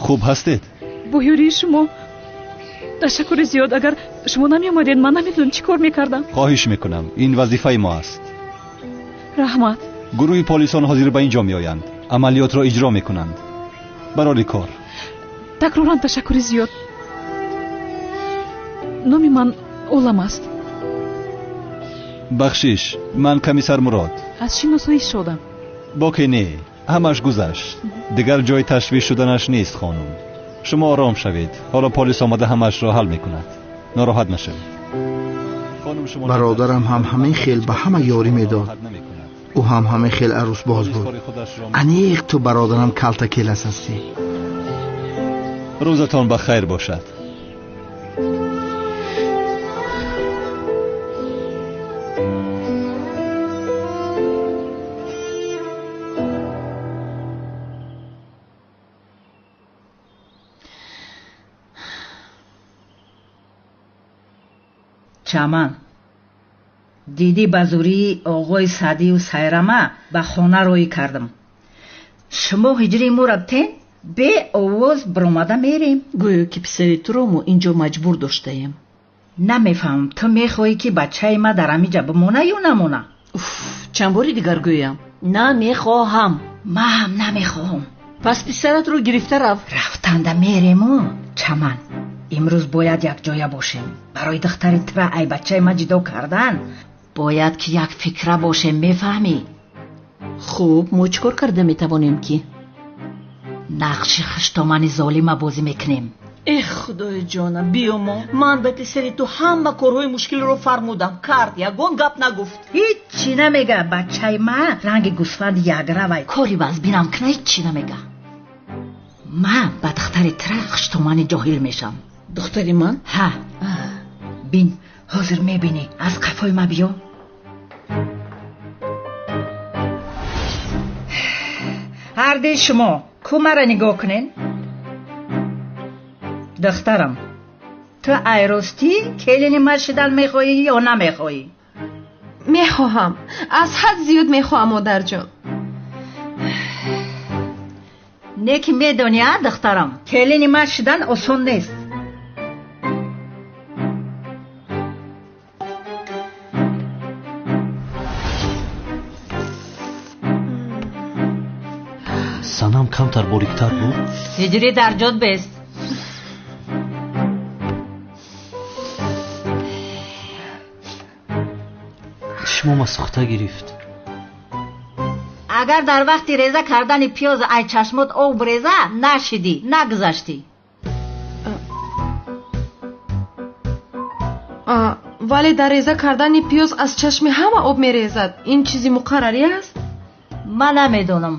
Хуб ҳастед? Бо ёрии шумо ташаккури зиёд. Агар шумо намеомадед, ман намедонам чӣ кор мекардам. Хоҳиш мекунам, ин вазифаи мо аст. Раҳмат. Гурӯҳи полисон ҳозир ба ин ҷо меоянд, амалиётро иҷро мекунанд. Барори кор. Такроран ташаккури зиёд. Номи ман Олам аст. Бахшиш, ман комиссар Мурод. Аз шиносоӣ шодам. Боке не, ҳамаш гузашт. Дигар ҷои ташвиш шуданаш нест, хонум. Шумо ором шавед. Ҳоло полис омада ҳамашро ҳал мекунад. Нороҳат нашавед. Бародарам ҳам ҳамин хел ба ҳама ёрӣ медод. Ӯ ҳам ҳамин хел арӯсбоз буд. Аниқ ту бародарам калта келас ҳастӣ. Рӯзатон ба хайр бошад. Чаман, дидӣ ба зурии оғои Саъдию Сайрама ба хона роҳӣ кардам. Шумо ҳиҷрии моро бтен, бе овоз баромада мерем. Гӯё ки писари туро мо инҷо маҷбур доштаем. Намефаҳмам, ту мехоҳӣ ки бачаи ма дар ҳамиҷа бимона ё намона? Уф, чанд бори дигар гӯям. Намехоҳам. Ма ҳам намехоҳам. Пас писаратро гирифта рав. Рафтанда мерему, Чаман. Имрӯз бояд якҷоя бошем. Барои духтари тура ай бачаи ма ҷудо кардан бояд ки як фикра бошем, мефаҳмӣ? Хуб, мо чӣ кор карда метавонем ки? Нақши хуштомани золима бозӣ мекунем. Эх, худои ҷонам, биёмо. Ман ба писари ту ҳама корҳои мушкилро фармудам. Кард, ягон гап нагуфт. Ҳиччи намега. Бачаи ма ранги гӯсфанди ягравай. Кори вазбинам кна ҳиччи намега. Ман ба духтари тура хуштомани ҷоҳил мешам. Духтари ман? Ҳа. Бин, ҳозир мебинӣ. Аз қафои ма биё. Ҳарди шумо ку мара нигоҳ кунен. Духтарам, ту айростӣ келини ма шидан мехоҳӣ ё намехоҳӣ? Мехоҳам, аз ҳад зиёд мехоҳам, модарҷон. Не ки медонӣ, а духтарам, келини ма шидан осон нест. Санам камтар бориктар буд. Ҳиҷрӣ дар ҷод бест. Чишмома сӯхта гирифт. Агар дар вақти реза кардани пиёз ай чашмот об реза, нашидӣ, нагузаштӣ. Вале дар реза кардани пиёз аз чашми ҳама об мерезад. Ин чизи муқаррарӣ аст? Ман намедонам.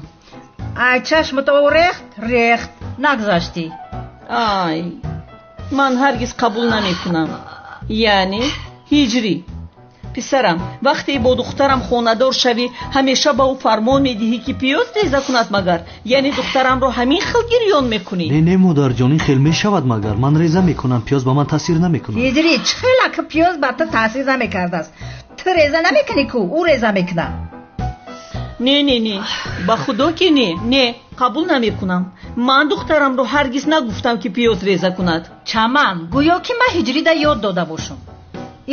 Ай чашмот об рехт, рехт, нагузаштӣ. Ай, ман ҳаргиз қабул намекунам. Яъне ҳиҷрӣ. Писарам, вақте бо духтарам хонадор шавӣ, ҳамеша ба ӯ фармон медиҳӣ, ки пиёз реза кунад магар? Яъне духтарамро ҳамин хел гирён мекунӣ? Не, не, модарҷон, ин хел мешавад магар? Ман реза мекунам, пиёз ба ман таъсир намекунад. Ҳиҷрӣ, чӣ хела ки пиёз ба ту таъсир намекардааст? Ту реза намекунӣ ку, ӯ реза мекунад. Не, не, не, ба худо ки не, не, қабул намекунам. Ман духтарамро ҳаргиз нагуфтам, ки пиёз реза кунад. Чаман, гӯё ки ман ҳиҷрида ёд дода бошам.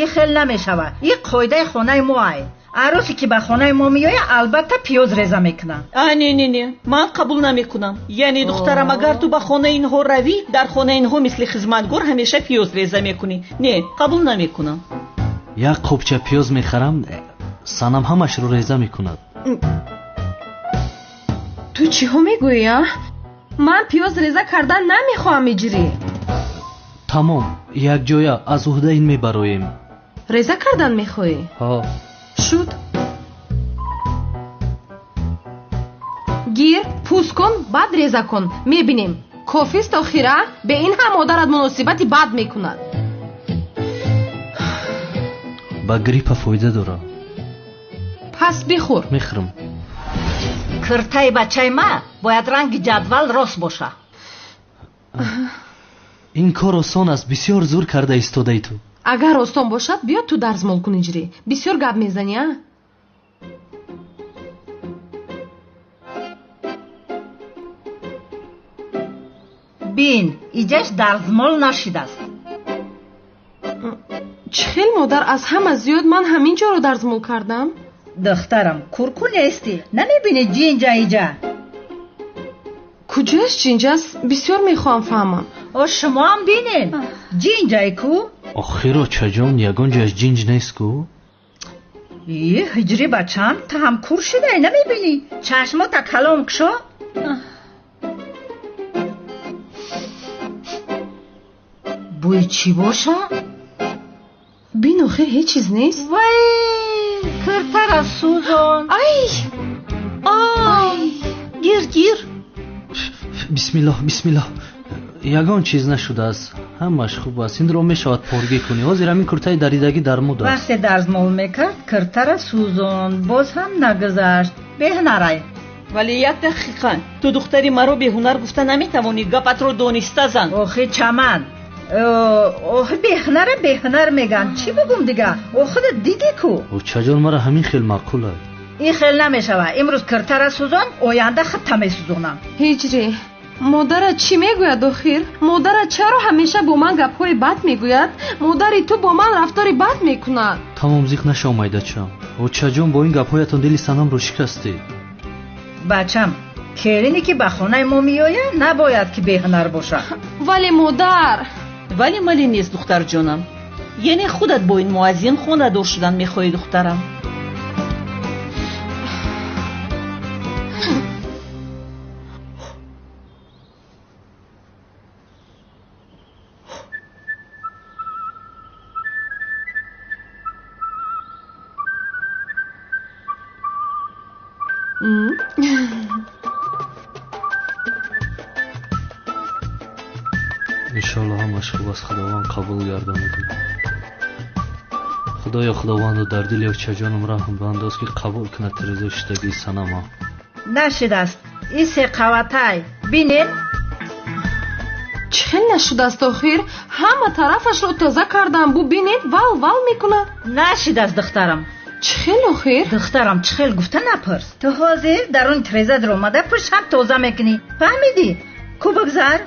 Ин хел намешавад. Ин қоидаи хонаи мо ай. Арӯсе ки ба хонаи мо меояд, албатта пиёз реза мекунад. А, не, не, не, ман қабул намекунам. Яъне духтарам, агар ту ба хонаи инҳо равӣ, дар хонаи инҳо мисли хизматгор ҳамеша пиёз реза мекунӣ. Не, қабул намекунам. Як қопча пиёз мехарам, санам ҳамашро реза мекунад. Ту чиҳо мегӯӣ, а? Ман пиёз реза кардан намехоҳам, иҷрӣ. Тамом, якҷоя аз уҳда ин мебароем. Реза кардан мехоҳӣ? Ҳо. Шуд. Гир, пӯст кун, баъд реза кун. Мебинем. Кофист охира, бе ин ҳам модарат муносибати бад мекунад. Ба гриппа фоида дорад. Пас бихӯр. Мехӯрам. Киртаи бачаи ма бояд ранги ҷадвал рост боша. Ин кор осон аст, бисёр зур карда истодаи ту. Агар осон бошад, биё ту дарзмол кун, иҷрӣ. Бисёр гап мезанӣ, а? Бин, иҷаш дарзмол нашидааст. Чӣ хел модар, аз ҳама зиёд ман ҳамин ҷоро дарзмол кардам? Духтарам, курку нестӣ, намебинӣ ҷинҷа иҷа? Куҷояш ҷинҷ аст? Бисёр мехоҳам фаҳмам. О, шумоам бинед, ҷинҷай ку? Охир, очаҷон, ягон ҷояш ҷинҷ нест ку? И, ҳиҷрӣ бачам, ту ҳам кур шидай, намебинӣ? Чашмота калом кушо. Бӯи чӣ боша? Бин, охир ҳеҷ чиз нест. Вай, киртара сӯзон. Ай! Ай! Гир, гир. Бисмиллоҳ, бисмиллоҳ. Ягон чиз нашудааст, ҳамаш хуб аст. Инро мешавад поргӣ кунӣ. Ҳозир ҳамин куртаи даридагӣ дар муд аст. Вақте дарзмол мекард, киртара сӯзон, боз ҳам нагузашт. Беҳунарай. Вале як дақиқа, ту духтари маро беҳунар гуфта наметавонӣ. Гапатро дониста зан. Охи чаман, охи беҳунара беҳунар меган. Чӣ бигум дига? Охида дидӣ ку? Очаҷон, мара ҳамин хел маъқул аст. Ин хел намешавад. Имрӯз киртара сӯзон, оянда худта месӯзонам. Ҳиҷрӣ, модарат чӣ мегӯяд охир? Модарат чаро ҳамеша бо ман гапҳои бад мегӯяд? Модари ту бо ман рафтори бад мекунад. Тамом, зиқ нашав, майдачам. Очаҷон, бо ин гапҳоятон дили санамро шикастед. Бачам, келине ки ба хонаи мо меояд, набояд ки беҳунар бошад. Вале модар. Вале мале нест, духтарҷонам. Яъне худат бо ин муаззин хонадор шудан мехоҳӣ, духтарам? Иншоаллоҳ ҳамаш хуб аст, Худованд қабул гардонад. Худоё, Худовандо, дар дили очаҷонам раҳм бандоз, ки қабул кунад тирезаи шудагии санама. Нашидааст. Ин се қаватай. Бинед. Чӣ хел нашудааст охир? Ҳама тарафашро тоза кардам. Бубинед, вал вал мекунад. Нашидааст, духтарам. Чӣ хел охир? Духтарам, чӣ хел гуфта напурс. Ту ҳозир дар он тиреза даромада пушт ҳам тоза мекунӣ. Фаҳмидӣ? Ку бигзар.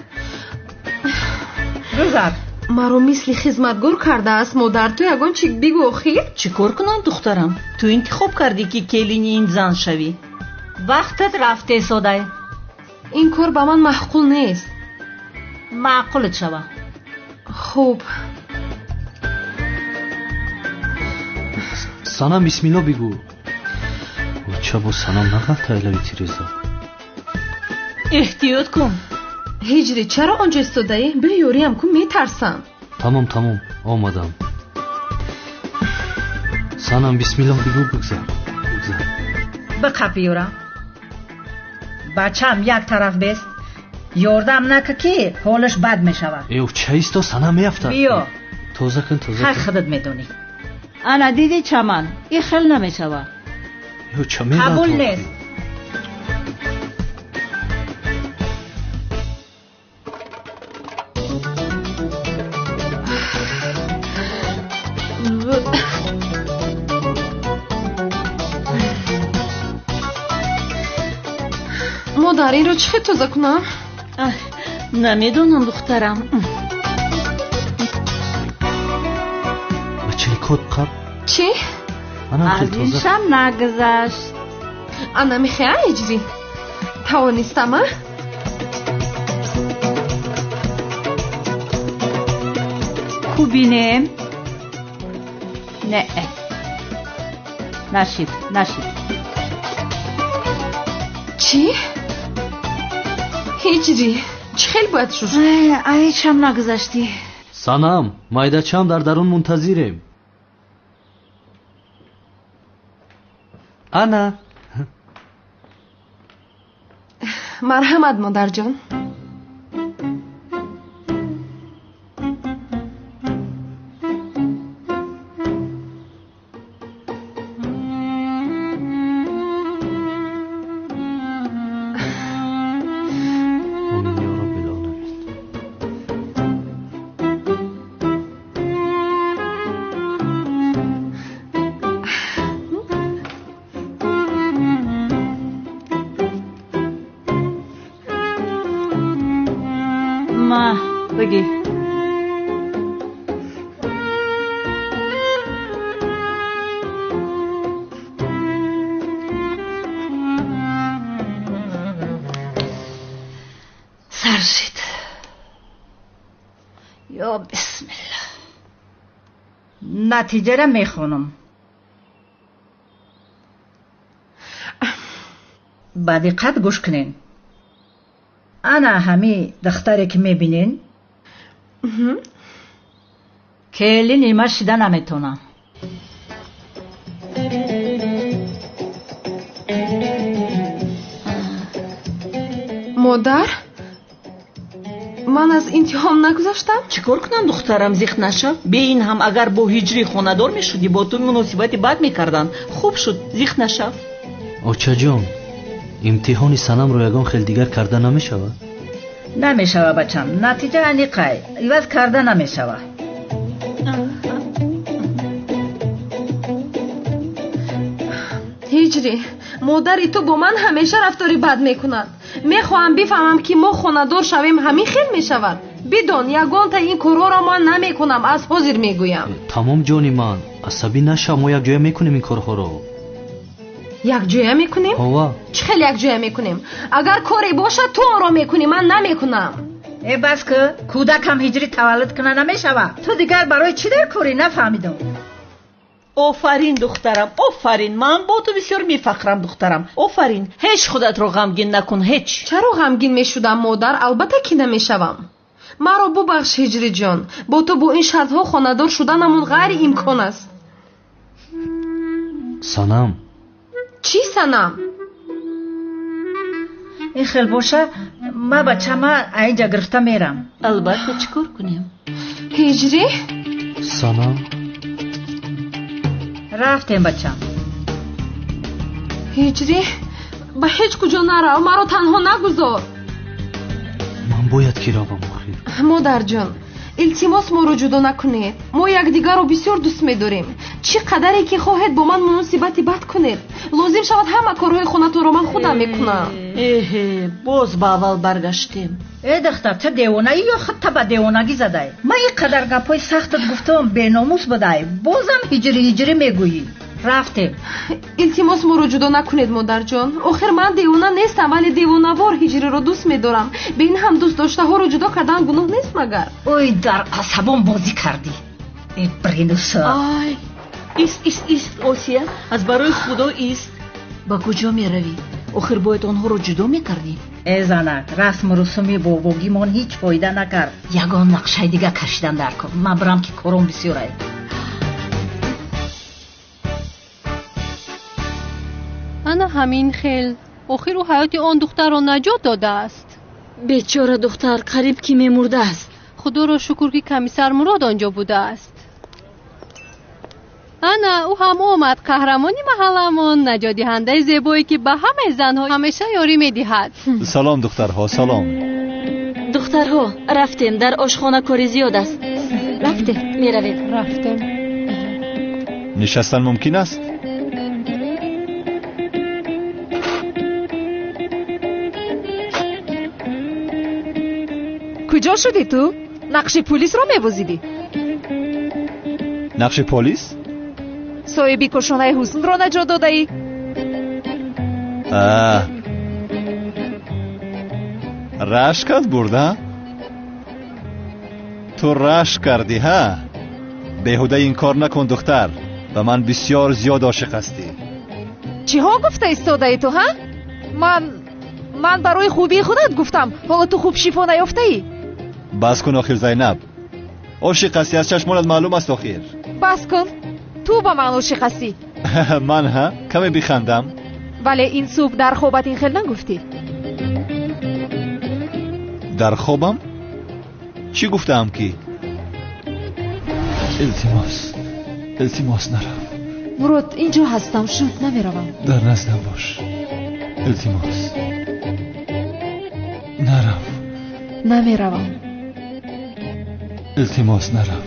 Гузар. Маро мисли хизматгор кардааст модар. Ту ягон чӣ бигӯ охир? Чӣ кор кунам, духтарам? Ту интихоб кардӣ, ки келини ин зан шавӣ. Вақтат рафте, содай. Ин кор ба ман маъқул нест. Маъқулат шава. Хуб. Санам бисмилло бигӯ. Оча бо Санам нағалта илави тиреза. Эҳтиёт кун. Ҳиҷрӣ, чаро онҷо истодаӣ? Биё ёриям кун, метарсам. Тамом, тамом, омадам. Санам бисмиллоҳ бигӯ, бигзар. Бигзар. Биқап ёра. Бачам як тараф бест. Ёрдам нака ки ҳолаш бад мешавад. Э, оча исто, Санам меафтад. Биё. Тоза кун, тоза кун. Хай худат медонӣ. Ана дидӣ чаман, ин хел намешавад. Ё ча мерад? Қабул нест. Модар, инро чӣ хел тоза кунам? Намедонам, духтарам. Ба чиликот қаб. Чӣ? Аз иншам нагузашт. Ана мехоҳа ҳиҷрӣ? Тавонистам, а? Ку бинем? Не. Нашид, нашид. Чӣ? Ҳиҷрӣ, чӣ хел бояд шуд? Ҳечам нагузаштӣ. Санам, майдачам дар дарун мунтазирем. Ана. Марҳамат, модарҷон. Бигӣ. Сар шид. Ё бисмилла. Натиҷара мехонам. Ба диққат гӯш кунен. Ана ҳами духтаре ки мебинен, келин нима шида наметонам. Модар, ман аз имтиҳон нагузаштам? Чӣ кор кунам, духтарам, зиқ нашав? Бе ин ҳам агар бо ҳиҷрӣ хонадор мешудӣ, бо ту муносибати бад мекарданд. Хуб шуд, зиқ нашав. Очаҷон, имтиҳони Санамро ягон хел дигар карда намешавад? Намешава, бачам. Натиҷа аниқай, иваз карда намешава. Ҳиҷрӣ, модари ту бо ман ҳамеша рафтори бад мекунад. Мехоҳам бифаҳмам ки мо хонадор шавем, ҳамин хел мешавад. Бидон, ягонта ин корҳоро ман намекунам, аз ҳозир мегӯям. Тамом, ҷони ман, асабӣ нашав, мо якҷоя мекунем ин корҳоро. Якҷоя мекунем? Ҳова. Чӣ хел якҷоя мекунем? Агар коре бошад, ту онро мекунӣ, ман намекунам. Э, бас ки кӯдакам ҳиҷрӣ таваллуд куна намешавад. Ту дигар барои чӣ дар корӣ нафаҳмидам. Офарин, духтарам, офарин. Ман бо ту бисёр мефахрам, духтарам. Офарин. Ҳеҷ худатро ғамгин накун, ҳеҷ. Чаро ғамгин мешудам, модар? Албатта ки намешавам. Маро бубахш, ҳиҷриҷон. Бо ту бо ин шартҳо хонадор шуданамон ғайриимкон аст. Санам. Чӣ Санам? Ин хел боша, ма бачама аинҷа гирифта мерам. Албатта, чӣ кор кунем? Ҳиҷрӣ? Санам. Рафтем, бачам. Ҳиҷрӣ, ба ҳеҷ куҷо нарав, маро танҳо нагузор. Ман бояд ки равам охир. Модарҷон, илтимос моро ҷудо накунед. Мо якдигарро бисёр дӯст медорем. Чӣ қадаре ки хоҳед бо ман муносибати бад кунед. Лозим шавад ҳама корҳои хонатонро ман худам мекунам. Эҳе, боз ба аввал баргаштем. Э, духтар, ту девонаӣ ё худта ба девонагӣ задай? Ман ин қадар гапҳои сахтат гуфтам, беномус будай, бозам ҳиҷрӣ ҳиҷрӣ мегӯӣ. Рафтем. Илтимос, моро ҷудо накунед, модарҷон. Охир ман девона нестам, вале девонавор ҳиҷриро дӯст медорам. Бе ин ҳам дӯстдоштаҳоро ҷудо кардан гуноҳ нест магар? Ой, дар асабон бозӣ кардӣ. Бринуса. Ай, ист, ист, ист, Осия, аз барои Худо ист. Ба куҷо меравӣ? Охир бояд онҳоро ҷудо мекардӣ. Э занак, расму русуми бобогимон ҳеҷ фоида накард. Ягон нақшаи дига кашидан дар кор. Ман бирам ки кором бисёрай. Ана ҳамин хел. Охир ӯ ҳаёти он духтарро наҷот додааст. Бечора духтар қариб ки мемурдааст. Худоро шукр, ки комиссар Мурод он ҷо будааст. Ана ӯ ҳам омад, қаҳрамони маҳалламон, наҷотдиҳандаи зебое, ки ба ҳамаи занҳо ҳамеша ёрӣ медиҳад. Салом, духтарҳо, салом. Духтарҳо, рафтем, дар ошхона кори зиёд аст. Рафтем. Меравем. Рафтем. Нишастан мумкин аст? Куҷо шудӣ ту? Нақши пулисро мебозидӣ? Нақши полис? Соҳиби кошонаи ҳуснро наҷот додаӣ? Рашкат бурд, ҳа? Ту рашк кардӣ, ҳа? Беҳуда ин кор накун, духтар. Ба ман бисёр зиёд ошиқ ҳастӣ. Чиҳо гуфта истодаӣ ту, ҳа? Ман барои хубии худат гуфтам. Ҳоло ту хуб шифо наёфтаӣ. Бас кун охир, Зайнаб. Ошиқ ҳастӣ, аз чашмонат маълум аст охир. Бас кун. Ту ба ман ошиқ ҳастӣ. Ман, ҳа? Каме бихандам. Вале ин субҳ дар хобат ин хел нагуфтӣ. Дар хобам? Чӣ гуфтаам ки? Илтимос, илтимос, нарав. Мурод, инҷо ҳастам, шуд, намеравам. Дар наздам бош. Илтимос. Нарав. Намеравам. Илтимос, нарав.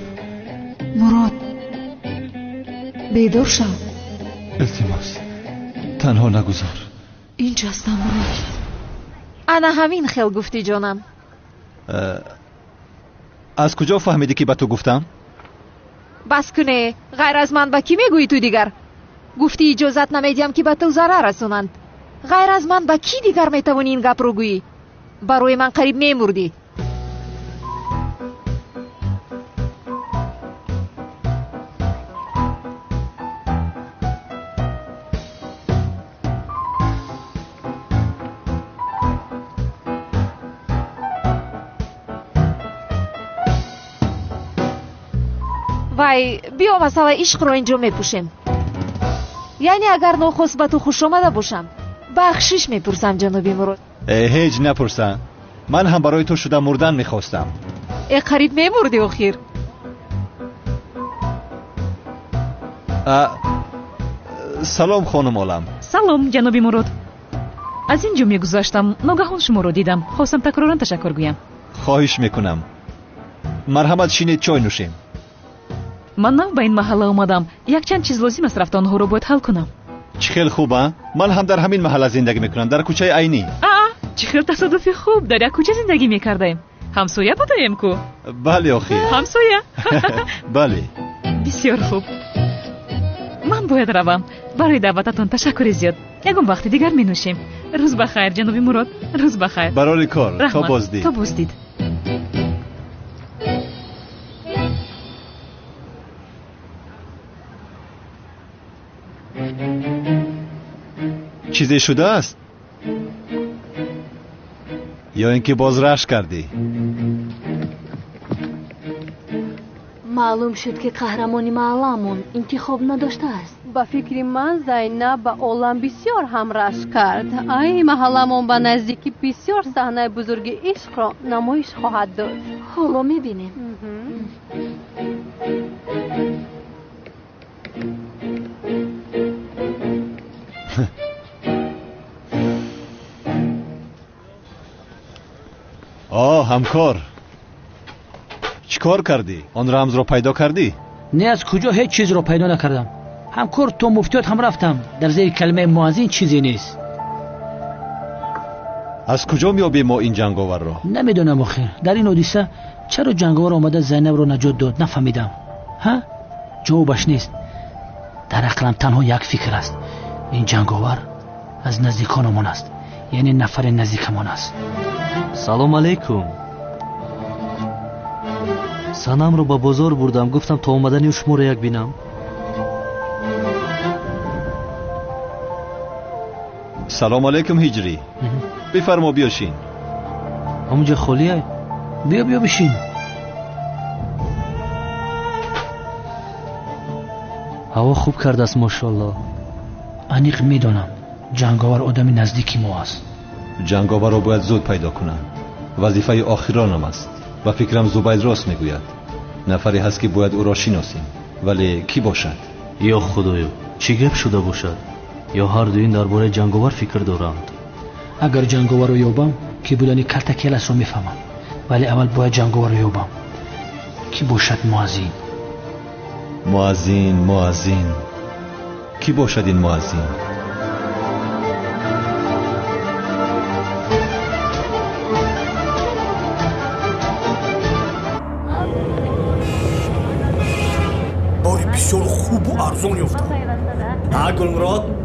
Мурод, бедор шав. Илтимос, танҳо нагузор. Инҷо ҳастам, Мурод. Ана ҳамин хел гуфтӣ, ҷонам. Аз куҷо фаҳмидӣ, ки ба ту гуфтам? Бас куне, ғайр аз ман ба кӣ мегӯӣ ту дигар? Гуфтӣ иҷозат намедиҳам, ки ба ту зарар расонанд. Ғайр аз ман ба кӣ дигар метавонӣ ин гапро гӯӣ? Барои ман қариб мемурдӣ. Вай, биё масъалаи ишқро инҷо мепӯшем. Яъне агар нохост ба ту хушомада бошам, бахшиш мепурсам, ҷаноби Мурод. Ҳеҷ напурса. Ман ҳам барои ту шуда мурдан мехостам. Э, қариб мемурдӣ охир. Салом, хонум Олам. Салом, ҷаноби Мурод. Аз ин ҷо мегузаштам, ногаҳон шуморо дидам. Хостам такроран ташаккур гӯям. Хоҳиш мекунам. Марҳамат, шинед, чой нӯшем. Ман нав ба ин маҳалла омадам. Якчанд чиз лозим аст, рафта онҳоро бояд ҳал кунам. Чӣ хел хуб, а? Ман ҳам дар ҳамин маҳалла зиндагӣ мекунам, дар кӯчаи Айнӣ. Аа, чӣ хел тасодуфи хуб, дар як кӯча зиндагӣ мекардаем. Ҳамсоя будаем ку? Бале, охир. Ҳамсоя? Бале. Бисёр хуб. Ман бояд равам. Барои даъвататон ташаккури зиёд. Ягон вақти дигар менӯшем. Рӯз ба хайр, ҷаноби Мурод. Рӯз ба хайр. Барори кор. То боздид. То боздид. Чизе шудааст? Ё ин ки боз рашк кардӣ? Маълум шуд, ки қаҳрамони маҳалламон интихоб надоштааст. Ба фикри ман, Зайнаб ба олам бисёр ҳам рашк кард. Ай, маҳалламон ба наздикӣ бисёр саҳнаи бузурги ишқро намоиш хоҳад дод. Ҳоло мебинем. О, ҳамкор, чӣ кор кардӣ? Он рамзро пайдо кардӣ? Не, аз куҷо, ҳеҷ чизро пайдо накардам. Ҳамкор, то муфтиёт ҳам рафтам. Дар зери калимаи муаззин чизе нест. Аз куҷо меёбем мо ин ҷанговарро? Намедонам охир. Дар ин ҳодиса чаро ҷанговар омада Зайнабро наҷот дод, нафаҳмидам. Ҳа? Ҷавобаш нест. Дар ақлам танҳо як фикр аст. Ин ҷанговар аз наздикономон аст, яъне нафари наздикамон аст. Салом алейкум. Санамро ба бозор бурдам, гуфтам то омадани шуморо як бинам. Салом алейкум, Ҳиҷрӣ. Бифармо, биёшин. Ҳамунҷа холия? Биё, биё, бишин. Ҳаво хуб кардааст, мошоалло. Аниқ медонам, ҷанговар одами наздики мо аст. Ҷанговарро бояд зуд пайдо кунам. Вазифаи охиронам аст. Ба фикрам, Зубайд рост мегӯяд. Нафаре ҳаст, ки бояд ӯро шиносем, вале кӣ бошад? Ё худоё, чӣ гап шуда бошад? Ё ҳарду ин дар бораи ҷанговар фикр доранд? Агар ҷанговарро ёбам, ки будани калта келасро мефаҳмам, вале аввал бояд ҷанговарро ёбам. Кӣ бошад муаззин? Муаззин, муаззин, кӣ бошад ин муаззин? Бори бисёр хубу арзон ёфтам. А, Гулмурод?